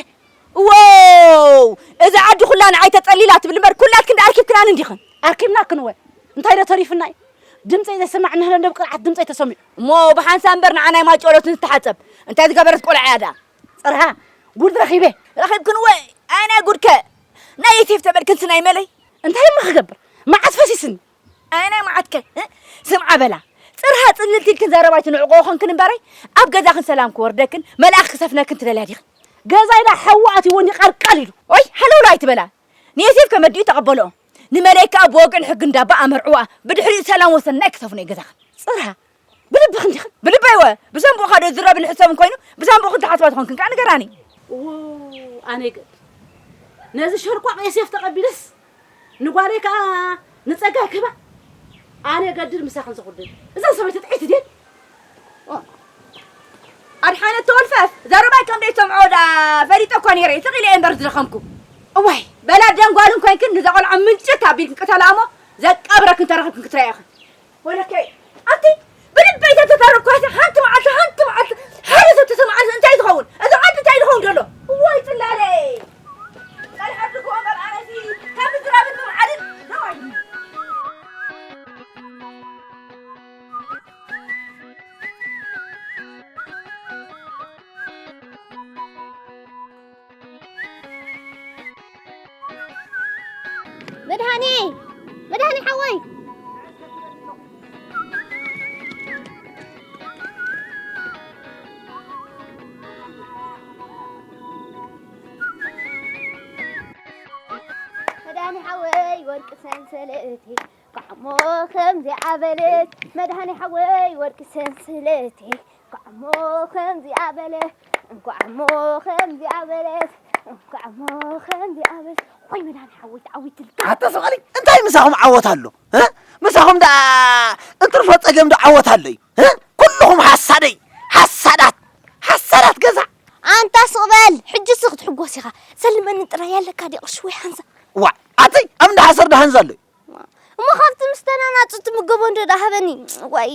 ዎው! እዛ ዓዲ ኩላ ንዓይ ተጸሊላ ትብል እምበር፣ ኩላትክን ደኣ ኣርኪብክናኒ እንዲኽን። ኣርኪብናክን እወ። እንታይ ዶ ተሪፍና እዩ? ድምፀይ ዘይሰማዕ እንህለ እንዶ ብቅርዓት ድምፀይ ተሰሚዑ። እሞ ብሓንሳ እምበር ንዓ ናይ ማይ ጨሎት ንተሓፀብ። እንታይ ዝገበረት ቆልዓ እያ ደኣ? ፅርሃ፣ ጉድ ረኺበ። ረኺብክን ወይ? ኣይ ናይ ጉድከ። ናይ የሴፍ ተበል ክንሲ ናይ መለይ። እንታይ እሞ ክገብር? መዓት ፈሲስኒ። ኣይ ናይ መዓትከ። እ? ስምዓ በላ። ፅርሃ ፅልልቲ ኢልክን ዘረባይ ትንዕቆ ኾንክን እምበረይ፣ ኣብ ገዛኽን ሰላም ክወርደክን፣ መልኣኽ ክሰፍነክን ትደልያ ዲኽን? ገዛይ ዳ ሓዊ ኣትይዎ እንዲ ቃልቃል ኢሉ። ኦይ፣ ሃለውሎ ኣይትበላ። ንየሴፍ ከመዲኡ ተቐበሎ። ንመለይ ከኣ ብወግዕን ሕግን ዳባ ኣመርዕዋ። ብድሕሪኡ ሰላም ወሰናይ ክሰፍኖ እዩ ገዛኽን። ፅርሃ፣ ብልብኽን ዲኽን? ብልበይ ወ፣ ብሰንብኡኻ ዶ ዝረብን ሕሰብን ኮይኑ፣ ብሰንብኡኽን ተሓስባ ትኾንክን ከኣ ንገራኒ። እዎ፣ ኣነ ይገድ። ነዚ ሸርቋቕ የሴፍ ተቐቢለስ፣ ንጓለይ ከኣ ንጸጋይ ክህባ። ኣነ ገድል ምሳኽን ዘኹድል። እዘን ሰበይቲ ጥዒት ድየን? ኣድሓነት ተወልፈፍ፣ ዘረባይ ከም ደይሰምዖ ዳ ፈሊጠ እኳ ነይረ፣ ስቕ ኢለ እየ እምበር ዝደኸምኩ። እዋይ፣ በላ ደንጓልን ኮይንክን፣ ንዛ ቆልዓ ምንጭት ኣቢልክን ቅተላ እሞ፣ ዘቃብረክን ተረኺብክን ክትረኣያ ኢኽን። ወለከይ፣ ኣቲ፣ ብልበይ ተተዛረብኳ፣ ሓንቲ መዓልቲ፣ ሓንቲ መዓልቲ፣ ሓደ ሰብ ተሰማዓልቲ እንታይ ዝኸውን? እዚ ዓዲ እንታይ ዝኸውን ዘሎ? እዋይ፣ ጽላለይ! ቃል ዓድኹ እምበር ኣነሲ፣ ካብ ምዝራብን ምምዓልን፣ ነዋይ። መድሃኔ! መድሃኔ ሓወይ! መድሃኔ ሓወይ ወርቂ ሰንሰለተይ፣ ኳዕሞ ከምዚኣ በለት። መድሃኔ ሓወይ ወርቂ ሰንሰለተይ፣ ኳዕሞ ከምዚኣ በለት፣ እንኳዕሞ ከምዚኣ በለት፣ እንኳዕሞ ከምዚኣ በለት። ወይ መድሃኔ ሓወይ ተዓዊትልካ። ኣታ ሰብኣሊ፣ እንታይ ምሳኹም ዓወት ኣሎ? እ? ምሳኹም ደኣ እንትርፎ ጸገም ዶ ዓወት ኣሎ እዩ? እ? ኩልኹም ሓሳደይ፣ ሓሳዳት፣ ሓሳዳት ገዛ። ኣንታ ስቕ በል፣ ሕጂ ሲ ክትሕጎስ ኢኻ። ሰልመኒ ጥራይ ኣለካ ድዩ ቅርሺ ወይ ሓንሳ? ዋእ፣ ኣቲ ኣብ እንዳ ሓሰር ዶ ሓንዛ ኣሎ? እሞ ካብቲ ምስ ተናናጹ ትምገቦ እንዶ ደኣ ሃበኒ። ዋይ፣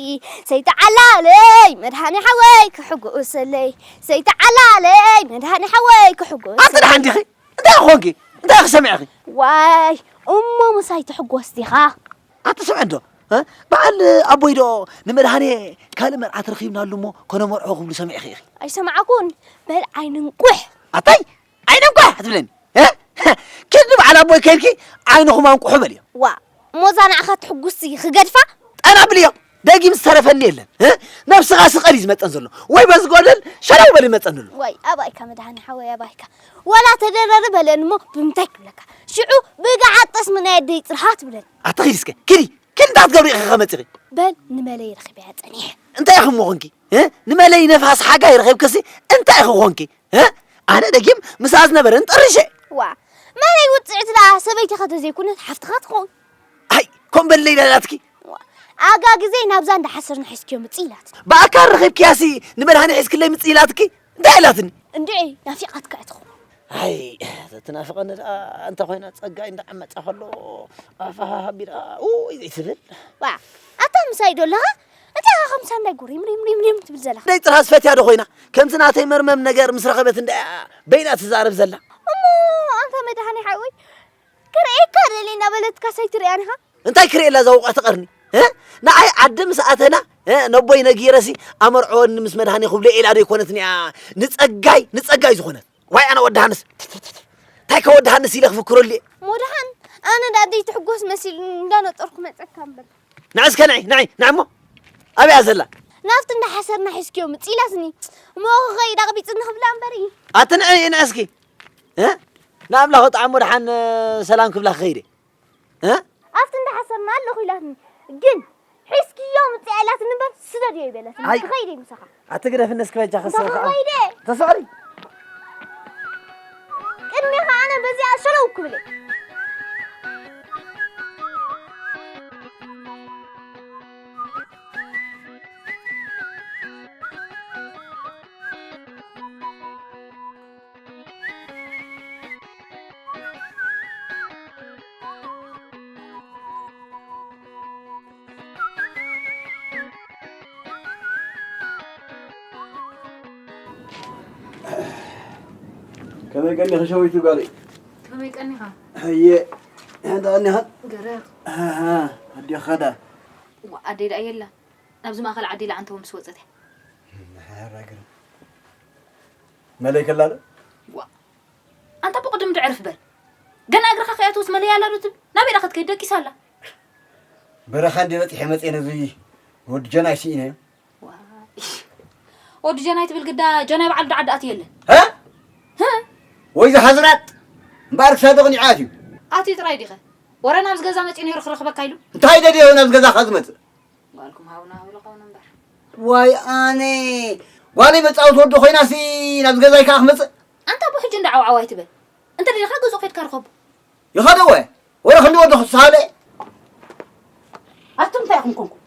ሰይተዓላለይ፣ መድሃኔ ሓወይ፣ ክሕጎሰለይ። ሰይተዓላለይ፣ መድሃኔ ሓወይ፣ ክሕጎሰለይ። ኣቲ ደሓን ዲኺ? እንታይ ኾንኪ? እንታይ ክሰምዕኺ? ዋይ፣ እሞ ምሳይ ትሕጎስ ዲኻ? ኣቲ ስምዒ እንዶ፣ እ? በዓል ኣቦይ ዶ ንመድሃኔ ካልእ መርዓት ረኺብናሉ እሞ ከነመርዖ ክብሉ ሰሚዕኺ ኢኺ? ኣይሰማዕኩን። በል ዓይኒ እንቁሕ። ኣታይ? ዓይኒ እንቋ ትብለኒ። እ? ኪዲ በዓል ኣቦይ ከይድኪ ዓይንኹም ኣንቁሑ በልዮ። ዋ፣ እሞ እዛ ንዓኻ ትሕጉስቲ ክገድፋ? ጠና ብልዮ። ደጊም ዝተረፈኒ የለን። እ? ነብስኻ ስቐል እዩ ዝመጸን ዘሎ። ወይ በዚ ጎደል ሸለው በል ይመጸን ዘሎ። ወይ ኣባይካ መድሃኒ ሓወይ ኣባይካ። ወላ ተደረሪ በለን እሞ ብምንታይ ክብለካ? ሽዑ ብገዓት ጠስሚ ናይ ኣደይ ጽርሃ ትብለኒ። ኣቲ ኪዲ እስከ፣ ኪዲ። ኪዲ እንታይ ክትገብሪ ኢኺ ከመጺኺ? በል ንመለይ ረኺበያ ጸኒሐ። እንታይ ኢኺ እሞ ኾንኪ? እ? ንመለይ ነፋስ ሓጋይ ረኺብክሲ እንታይ ኢኺ ኾንኪ? እ? ኣነ ደጊም ምስኣ ዝነበረን ጠሪሸ። ዋ፣ መለይ ውጽዕቲ ደኣ ሰበይትኻ ተዘይኮነት ሓፍትኻ ትኸውን። ኣይ፣ ኮን በለይ ኢላትኪ። ዋ፣ ኣጋ ግዜ ናብዛ እንዳ ሓሰርና ሒዝክዮ ምጽእ ኢላት። ብኣካል ረኺብክያሲ ንመድሃኒ ሒዝክለይ ምጽእ ኢላትኪ። እንታይ ኢላትኒ? እንድዒ፣ ናፊቓትካ እያ ትኸውን። ኣይ፣ ዘትናፍቐኒ ደኣ እንተ ኾይና ጸጋይ እንዳዓመጸ ከሎ ኣፋ ኣቢላ ኡይ ዘይትብል። ዋ፣ ኣታ ምሳይ ዶ ኣለኻ? እንታይ ኢኻ ከምሳ እንዳይ ጉሪም ሪም ሪም ሪም ትብል ዘለኻ? ደይ ጽርሃ ዝፈትያ ዶ ኮይና? ከምዚ ናተይ መርመም ነገር ምስ ረኸበት እንዳ እያ በይና ትዛረብ ዘላ። እሞ ኣንታ መድሃኒ ሓወይ፣ ክርእየካ ደልየ እናበለትካስ ኣይትርእያን ኢኻ? እንታይ ክርእየላ እዛ ውቕዕቲ ቀርኒ? እ? ንዓይ ዓዲ ምስ ኣተና፣ እ፣ ነቦይ ነጊረሲ ኣመርዕወኒ ምስ መድሃኒ ክብሎ ኢላ ዶ ኣይኮነትን እያ ንጸጋይ፣ ንጸጋይ ዝኾነት? ዋይ ኣነ ወዲ ሃንስ። እንታይ ከ ወዲ ሃንስ ኢለ ክፍክረሉ እየ? ሞድሃን፣ ኣነ ደኣ ደይ ትሕጎስ መሲሉ እንዳነጠርኩ መጸካ እምበር። ንዒ እስከ ንዒ፣ ንዒ፣ ንዒ እሞ። ኣበይ እያ ዘላ? ናብቲ እንዳ ሓሰርና ሒዝክዮ ምጽእ ኢላትኒ። እሞ ክኸይድ ኣቕቢጽኒ ክብላ እምበር እዩ። ኣቲ ንዒ፣ ንዒ እስኪ። እ? ንኣምላኽ ጣዕሙ ደሓን ሰላም ክብላ ክኸይድ እየ። እ? ኣብቲ እንዳ ሓሰርና ኣለኹ ኢላትኒ። ግን ሒዝክዮ ምጽእ ኢላትኒ እምበር ስደድዮ ይበለትኒ። ኣይ። ክኸይድ እየ ምሳኻ። ኣቲ ግደፍኒ እስኪ በጃኺ እንተ ሰው ከዓ። ክኸይድ እየ። ተሰቕሊ። ቅድሚኻ ኣነ በዚኣ ሸለው ክብል እየ። ከመይ ቀኒኺ ሸዊቱ ጓለይ? ከመይ ቀኒኻ? እየ። ደኣ ቀኒኻ? ገረቕ። ኣሃ፣ ኣዴኻ ዳ? እዋ፣ ኣደይ ደኣ የላ። ናብዚ ማእከል ዓዲ ኢላ ኣንተ እውን ምስ ወጸት እያ። መሓራ ግርም። መለይ ከላለ? ዋ፣ ኣንታ ብቕድም ድዕርፍ በል። ገና እግርኻ ከይኣትውስ መለይ ኣላ ዶ ትብል? ናበይ ደኣ ክትከይድ ደቂሳ ኣላ? በረኻ እንዲ በጺሐ መጽየ ነዚ ወዲ ጀናይ ስኢነዮ። ዋ፣ ወዲ ጀናይ ትብል ግዳ ጀናይ በዓል ዶ ዓዲ ኣትዩ የለን? ሀ? ሀ? ወይ ዝሓዝናጥ እምበኣር ክሳዱ ቅኒዑ ኣትዩ። ኣትዩ ጥራይ ዲኸ? ወረ ናብዚ ገዛ መጺኡ ነይሩ ክረኽበካ ኢሉ? እንታይ ደልዮ ናብዚ ገዛኻ ዝመጽእ? ጓልኩም ሃቡና ሃቡሉ ኸውን እምበር። ዋይ ኣነ ጓለይ መጻወቲ ወዲ ኮይናሲ ናብዚ ገዛይ ከኣ ክመጽእ? ኣንታ ኣቦ ሕጂ እንዳ ዓውዓው ኣይትበል። እንተ ደሊኻ ገዝኡ ኬድካ ርኸቦ። ይኸደወ ወረ ክንዲ ወዲ ክሳለ ኣቱም እንታይ ኢኹም ኮንኩም?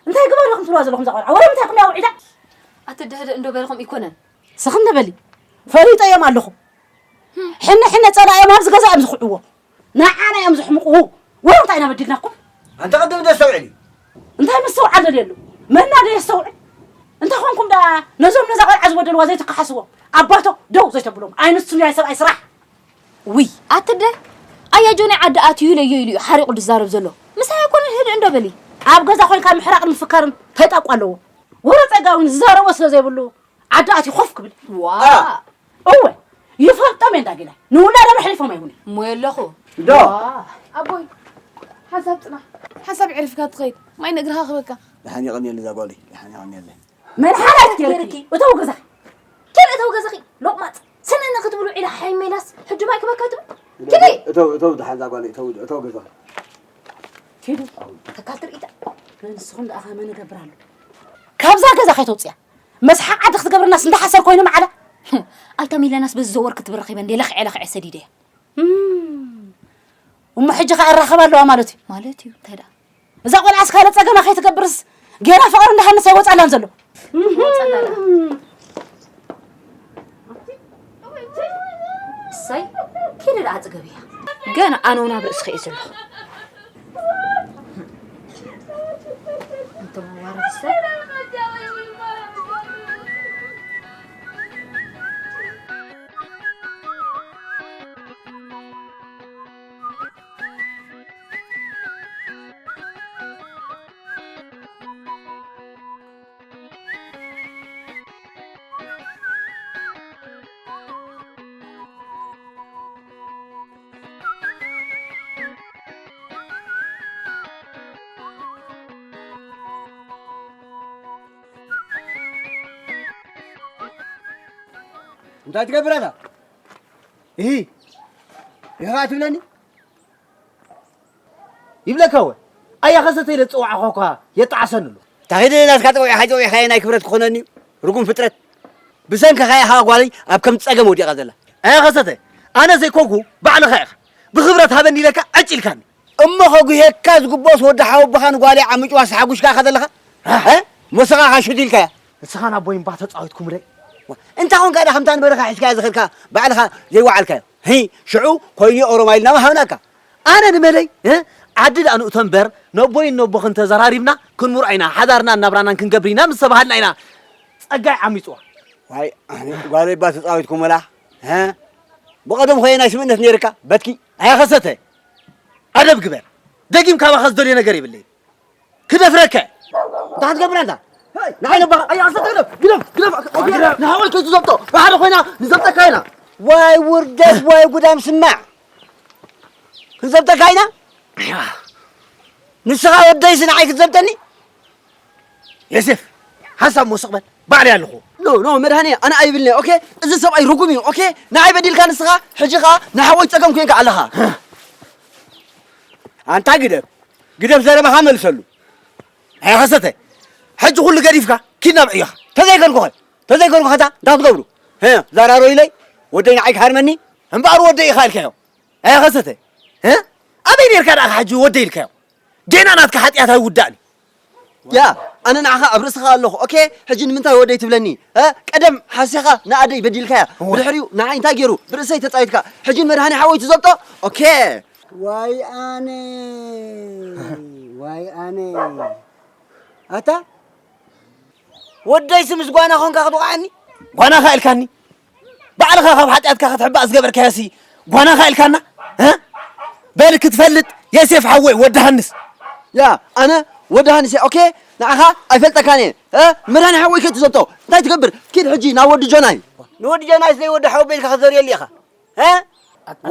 እንታይ ግበር ኣለኹም ትብልዋ ዘለኹም እዛ ቆልዓ? ወረ ምንታይ ኢኹም ያውዒዳ? ኣቲ ድህድእ እንዶ በልኹም ይኮነን። ስኽን በሊ። ፈሊጠዮም ኣለኹ። ሕነ ሕነ ጸላእዮም ኣብዚ ገዛ እዮም ዝኹዕዎ። ንዓና እዮም ዝሕምቑ። ወረ እንታይ ኢና በዲልናኩም? ኣንተ ቅድም ደስተውዕሊ። እንታይ ምስትውዓል ደልየሉ? መና ዶ የስተውዕል? እንታይ ኾንኩም ደኣ ነዞም ነዛ ቆልዓ ዝበደልዋ ዘይትከሓስዎ? ኣባቶ ደው ዘይተብሎም። ኣይ ንሱ ናይ ሰብኣይ ስራሕ። ውይ ኣትደ ኣያ ጆኒ ዓዲ ኣትዩ ኢለዮ ኢሉ እዩ ሓሪቑ ዝዛረብ ዘሎ። ምሳይ ኣይኮነን ህድእ እንዶ በሊ። ኣብ ገዛ ኮይንካ ምሕራቕን ምፍካርን እንታይ ጣቋ ኣለዎ? ወረ ጸጋ እውን ዝዛረቦ ስለ ዘይብሉ ዓዲ ኣትዩ ኮፍ ክብል። ዋ አ። እወ ይፈልጦም እየ እንዳጌና ንውላዶም ኣሕሊፎም ኣይሁን። እሞ የለኹ እንዶ ዋ። ኣቦይ ሓንሳብ ጽናሕ ሓንሳብ ዕሪፍካ ትኸይድ ማይ ንእግርኻ ክበካ። ደሓን የቐንየሊ እዛ ጓለይ ደሓን የቐንየሊ። መን ሓላት ገይርኪ? ገይርኪ? እተው ገዛኺ። ኬድ እተው ገዛኺ? ሎቕማጽ። ስንእኒ ክትብሉ ዒላ ሓይ ሜላስ ሕጂ ማይ ክበካ ትብል? ኪዲ! እተው፣ እተው፣ ደሓን እዛ ጓለይ፣ እተው፣ እተው ገዛኺ። ኪዱ። ተካል ትርኢታ። ንስኹም ደኣ ከመይ ንገብር ኣሎ? ካብዛ ገዛ ከይተውፅያ። መስሓቕ ዓዲ ክትገብርናስ እንዳሓሰር ኮይኑ መዓላ። ኣይታ ሚለናስ በዚ ዘወር ክትብል ረኺበ እንዴ ለኽዐ ለኽዐ ሰዲደ እያ። እም። እሞ ሕጂ ኸኣ እራኸብ ኣለዋ ማለት እዩ። ማለት እዩ፣ እንታይ ደኣ? እዛ ቆልዓስ ካልእ ጸገማ ከይትገብርስ ጌና ፍቕሪ እንዳሃንስ ኣይወጻላን ዘሎ። ወጻላ ደኣ። እሰይ፣ ኪዲ ደኣ ጽገብ እያ። ገና ኣነ እውን ኣብ ርእስኺ እየ ዘለኹ። እንተ መዋረድ ሰብ። እንታይ ትገብር ኣላ? እሂ፣ ኢኻ ትብለኒ? ይብለካ ወ። ኣያ ኸሰተ ኢለ ዝጸዋዕኳ እኳ የጣዕሰኒ ኣሎ። ታኺድ ናትካ ጸዊዕኻ ጸዊዕኻዮ ናይ ክብረት ክኾነኒ እዩ? ርጉም ፍጥረት። ብሰንክኻ ኢኻ ጓለይ ኣብ ከም ጸገም ወዲቓ ዘላ። ኣያ ኸሰተ፣ ኣነ ዘይኮንኩ ባዕልኻ ኢኻ። ብኽብረት ሃበኒ ኢለካ ዕጭ ኢልካኒ። እሞ ኸጉሄካ ዝግብኦስ ወዲ ሓወቦኻ ንጓለይ ዓምጭዋስ ሓጉሽካ ኢኻ ዘለኻ? እ? ሞስኻ ኢኻ ሹት ኢልካያ። ንስኻን ኣቦይ እምባ ተጻዊትኩምለይ። ዋ፣ እንታይ ኾንካ ደኣ ከምታ ንበረኻ ሒዝካያ ዝኸድካ ባዕልኻ ዘይወዓልካዮ? ሂ፣ ሽዑ ኮይኑ ኦሮማይ ኢልና ምሃብናካ። ኣነ ንመለይ፣ እ? ዓዲ ደኣ ንእቶ እምበር፣ ነቦይን ነቦኽን ተዘራሪብና ክንምርዖ ኢና፣ ሓዳርናን ናብራናን ክንገብር ኢና ምስ ተባሃልና ኢና ጸጋይ ዓሚጽዋ። ዋይ፣ ኣነ ጓለይ እባ ተጻዊትኩምላ፣ እ? ብቐደም ኾየ ናይ ስምእነት ነይርካ፣ በትኪ። ኣያ ኸሰተ፣ ኣደብ ግበር። ደጊም ካባኻ ዝደልዮ ነገር የብለይን። ክደፍረከ። እንታይ ክትገብር ኣንታ? ንዓይ ነባ-፣ ኣይ፣ ኣንተ ግደፍ፣ ግደፍ፣ ግደፍ፣ ኣይ፣ ግደፍ። ንሓወይ ከይትዘብጦ፣ ብሓደ ኮይና ንዘብጠካ ኢና። ዋይ ውርደት፣ ዋይ ጉዳም፣ ስማዕ። ክንዘብጠካ ኢና? ንስኻ ወደይሲ ንዓይ ክትዘብጠኒ? የሴፍ፣ ሓንሳብ ሞ ስቕ በል። ባዕለይ ኣለኹ። ኖ፣ ኖ፣ መድሃኔ፣ ኣነ ኣይብልን'የ፣ ኦኬ? እዚ ሰብኣይ ርጉም እዩ፣ ኦኬ? ንዓይ በዲልካ ንስኻ፣ ሕጂ ኸኣ ንሓወይ ጸገም ኮይንካ ኣለኻ። ኣንታ ግደፍ፣ ግደፍ ዘረባኻ መልሰሉ። ኣያ ኸሰተ፣ ሕጂ ኩሉ ገዲፍካ ኪድ ናብ ዕዮኻ። ተዘይከልኩኸ፣ ተዘይከልኩኸ እንታይ ክትገብሩ? ሄ፣ ዛራሮ ኢለይ፣ ወደይ ንዓይ ክሃርመኒ? እምበኣር ወደይ ኢኻ ኢልካዮ። ኣያ ኸሰተ፣ ሄ? ኣበይ ኔርካ ደኣ ሕጂ ወደይ ኢልካዮ? ጌና ናትካ ሓጢኣት ኣይውዳእን እዩ። ያ፣ ኣነ ንዓኻ ኣብ ርእስኻ ኣለኹ። ኦኬ፣ ሕጂ ንምንታይ ወደይ ትብለኒ? እ? ቀደም ሓሲኻ ንኣደይ በዲልካያ። እወ። ብድሕሪኡ ንዓይ እንታይ ገይሩ? ብርእሰይ ተጻዊትካ። ሕጂ ንመድሃኔ ሓወይ ትዘብጦ? ኦኬ። ዋይ ኣነ፣ ዋይ ኣነ። ኣታ? ወደይሲ ምስ ጓና ኾንካ ክትወቕዓኒ? ጓናኻ ኢልካኒ? ባዕልኻ ካብ ሓጢኣትካ ክትሕባእ ዝገበርካዮሲ ጓናኻ ኢልካና? እ? በል ክትፈልጥ የሴፍ ሓወይ ወዲ ሃንስ። ያ፣ ኣነ ወዲ ሃንሴ፣ ኦኬ፣ ንዓኻ ኣይፈልጠካን እየ። እ? መድሃኒ ሓወይ ከይትዘብጦ። እንታይ ትገብር? ኪድ ሕጂ ናብ ወዲ ጆናይ። ንወዲ ጆናይ ስለ ወዲ ሓወይ ኢልካ ክትዘርየሉ ኢኻ። እ?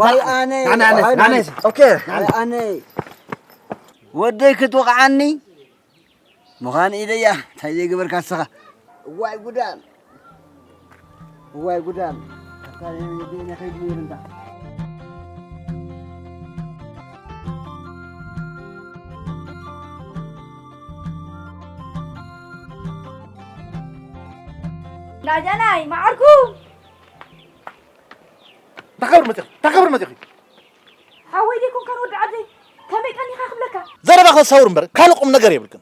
ዋይ ኣነ። ናና፣ ናና፣ ዋይ ናና። ኣነ። ኦኬ። ዋይ ኣነ። ወደይ ክትወቕዓኒ ምዃን ኢለያ። እንታይ ዘይገበርካ ንስኻ? ዋይ ጉዳም። እዋይ ጉዳም። ካብታ ናይ ወዲኤ ናይ ከይድ ነይሩ እንዳ። ናጃናይ፣ መዓርኩ። እንታይ ክገብር መፂኺ? እንታይ ክገብር መፂኺ? ሓወይ ደይኮንካን ወዲ ዓደይ? ከመይ ቀኒኻ ክብለካ? ዘረባ ከሳውር እምበር ካልእ ቁም ነገር የብልክን።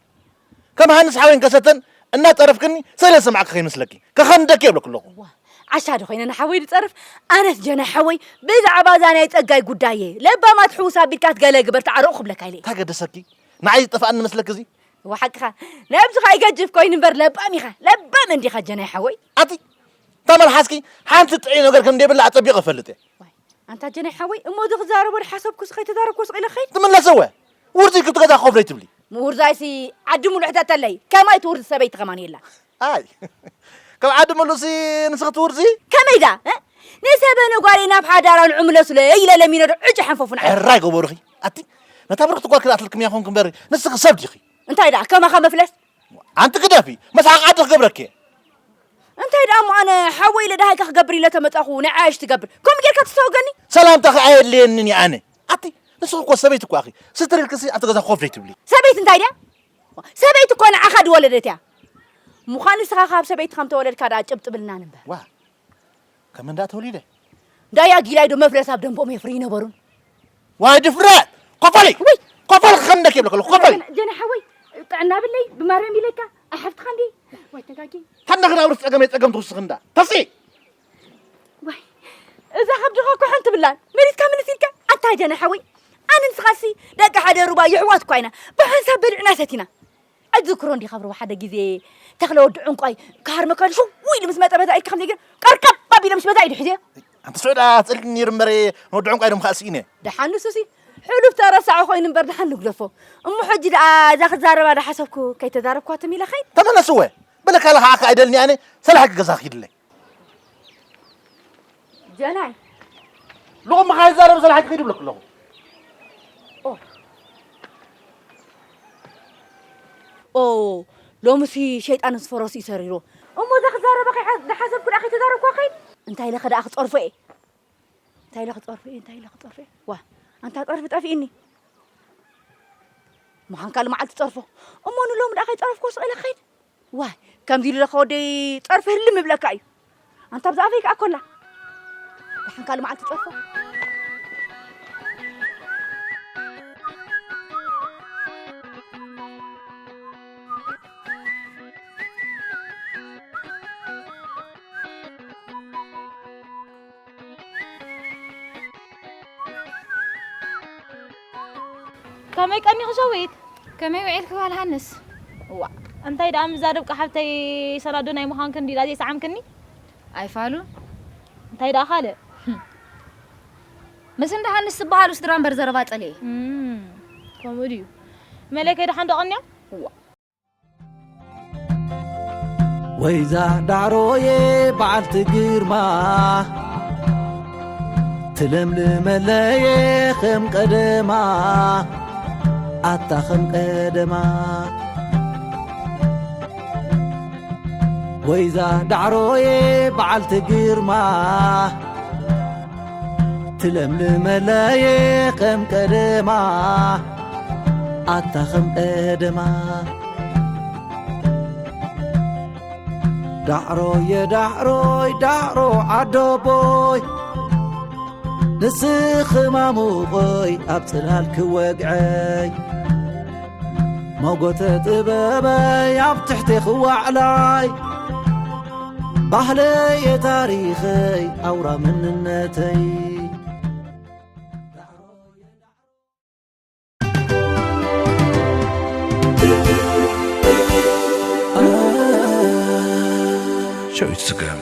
ከም ሃንስ ሓወይን ከሰተን እናጸረፍክኒ ስለ ዝሰማዕኪ ከይመስለኪ። ከኸንደኪ የብለኩ ኣለኹ። ዋ፣ ዓሻ ዶ ኮይነ ንሓወይ ዝጸርፍ? ኣነስ ጀናይ ሓወይ ብዛዕባ እዛ ናይ ጸጋይ ጉዳይ እየ። ለባማት ሕዉስ ኣቢልካ ትገለ ግበር ተዓረቑ ክብለካ ኢለ እየ። እንታይ ገደሰኪ? ንዓይ ዝጠፍኣኒ መስለኪ እዚ? እዋ ሓቅኻ። ነብስኻ ይገጅፍ ኮይኑ እምበር ለባም ኢኻ። ለባም እንዲኻ ጀናይ ሓወይ። ኣቲ፣ ተመልሓስኪ ሓንቲ ጥዑይ ነገር ከም ደይብላ ኣጸቢቐ እፈልጥ እየ። ዋይ፣ ኣንታ ጀናይ ሓወይ፣ እሞ እዚ ክዛረቦ ዝሓሰብኩስ ከይተዛረብኩ ስቕ ኢለ ክኸይድ? ትምለሰወ። ውርዚ ክትገዛ ኮፍለይ ትብሊ። ምውርዛይሲ ዓዲ ሙሉእ ሕተተለይ። ከማይ ትውርዚ ሰበይቲ ከማን የላ። ኣይ፣ ካብ ዓዲ ሙሉእሲ ንስኺ ትውርዚ? ከመይ ዳ? እ? ንሰበ ነጓለይ ናብ ሓዳራን ዕምለሱለ ኢለ ለሚኖ ዶ ዕጭ ሓንፈፉን ዓዲ። ሕራይ ገበሩኺ። ኣቲ፣ ነታ ብርኽቲ ጓል ክልኣትልክም እያ ኾንኩ እምበር፣ ንስኺ ሰብ ዲኺ? እንታይ ደኣ፣ ከማኻ መፍለስ? ኣንቲ ግደፊ፣ መስሓቕ ዓዲ ክገብረኪ እየ። እንታይ ደኣ እሞ ኣነ ሓወይ ኢለ ደሃይካ ክገብር ኢለ ተመጻኹ፣ ናይ ዓያሽ ትገብር። ከምኡ ጌርካ ትስተወገኒ? ሰላምታኺ ኣየድልየንን እየ ኣነ። ኣቲ፣ ንስኺ እኮ ሰበይቲ እኮ ኢኺ። ስትር ኢልክሲ ኣብቲ ገዛ ኮፍ ዘይትብሊ። ሰበይቲ እንታይ ድያ? ሰበይቲ እኮ ንዓኻ ዝወለደት እያ። ምዃኑ ንስኻ ካብ ሰበይቲ ከም ተወለድካ ደኣ ጭብጥ ብልና ንበር። ዋ፣ ከም እንዳ ተወሊደ። ዳያ ጊላይ ዶ መፍለስ ኣብ ደንቦም የፍሪ ይነበሩን። ዋይ ድፍረት! ኮፈሊ! ውይ! ኮፈሊ ክኸንደክ የብለክ ኣለኹ፣ ኮፈሊ! ጀነ ሓወይ፣ ጥዕና ብለይ፣ ብማርያም ኢለካ፣ ኣይ ሓፍትኻ እንዲ። ዋይ ተጋጊ። ተነኽዳ ውርስ ጸገመይ ጸገም ትውስኽ እንዳ። ተሲ! ዋይ፣ እዛ ከብድኻ እኮ ሓንቲ ብላን። መሪትካ ምልስ ኢልካ፣ ኣንታ ጀነ ሓወይ። ኣነ ንስኻሲ ደቂ ሓደ ሩባ የሕዋት እኳ ኢና። ብሓንሳብ በሊዕና ሰቲና። ኣትዝክሮ እንዲኻ ብርባ ሓደ ግዜ ተኽለ ወዲ ዕንቋይ ክሃርመካ ኢሉ ሽው ኢሉ ምስ መጸ በዛ ኢድካ ከምዚ ገይሩ ቀርቀብ ኣቢለ ምስ በዛ ኢዱ ሒዘዮ። ኣንቲ ስዑድ ኣጽልኒ ነይሩ እምበር ንወዲ ዕንቋይ ደም ከኣ ስኢነ። ደሓን ንሱሲ ሕሉፍ ተረሳዑ ኮይኑ እምበር ደሓን ንግደፎ። እሞ ሕጂ ደኣ እዛ ክዛረባ ዶ ሓሰብኩ ከይተዛረብኳትም ኢለ ኸይድ። ተመለስወ። በለካ ለኻ ዓካ ኣይደልኒ ኣነ ሰላሕ ክገዛ ኪድለይ። ጀናይ። ሎሚ ከይዛረብ ሰላሕ ክኸይድ ይብለኩ ኣለኹ። ኦ። ኦ፣ ሎምሲ ሸይጣንስ ፈረሱ እዩ ሰሪሩ። እሞ እዛ ክዛረባ ከይሓ-፣ ዝሓሰብኩ ደኣ ከይተዛረብኳ ከይድ? እንታይ ኢለ ከ ደኣ ክጸርፎ እየ? እንታይ ኢለ ክጸርፎ እየ? እንታይ ኢለ ክጸርፎ እየ? ዋ፣ ኣንታ ጸርፊ ጠፊእኒ። ምዃን ካልእ መዓልቲ ጸርፎ። እሞ ንሎሚ ደኣ ከይጸረፍኩ ስቕ ኢለ ክኸይድ? ዋይ፣ ከምዚ ኢሉ ለኸ ወደይ ጸርፊ ህልም ይብለካ እዩ። ኣንታ ብዛዕባይ ከኣ ኮላ። ደሓን ካልእ መዓልቲ ጸርፎ። ከመይ ቀኒኺ ሸዊት? ከመይ ውዒልኪ ጓል ሃንስ? እዋ፣ እንታይ ደኣ ምዛ ደብቂ ሓብተይ ሰናዶ ናይ ምዃንኪ እንዲ ደኣ ዘይሰዓምክኒ? ኣይፋሉን። እንታይ ደኣ ካልእ? ምስ እንዳ ሃንስ ዝበሃሉ ስድራ እምበር ዘረባ ጸልኤ። እም፣ ከምኡ ድዩ? መለከይ ደሓን ዶ ቀንዮም? እዋ። ወይዛ ዳዕሮየ በዓልቲ ግርማ፣ ትለምልመለየ ከም ቀደማ፣ ኣታ ከም ቀደማ። ወይዛ ዳዕሮየ በዓልቲ ግርማ፣ ትለምልመለየ ከም ቀደማ፣ ኣታ ከም ቀደማ። ዳዕሮየ ዳዕሮይ ዳዕሮ ዓዶቦይ፣ ንስኺ ማሙቐይ ኣብ ጽላል ክወግዐይ፣ መጎተ ጥበበይ ኣብ ትሕቴ ክዋዕላይ፣ ባህለየ ታሪኸይ ኣውራ መንነተይ። ሸዊት ስገም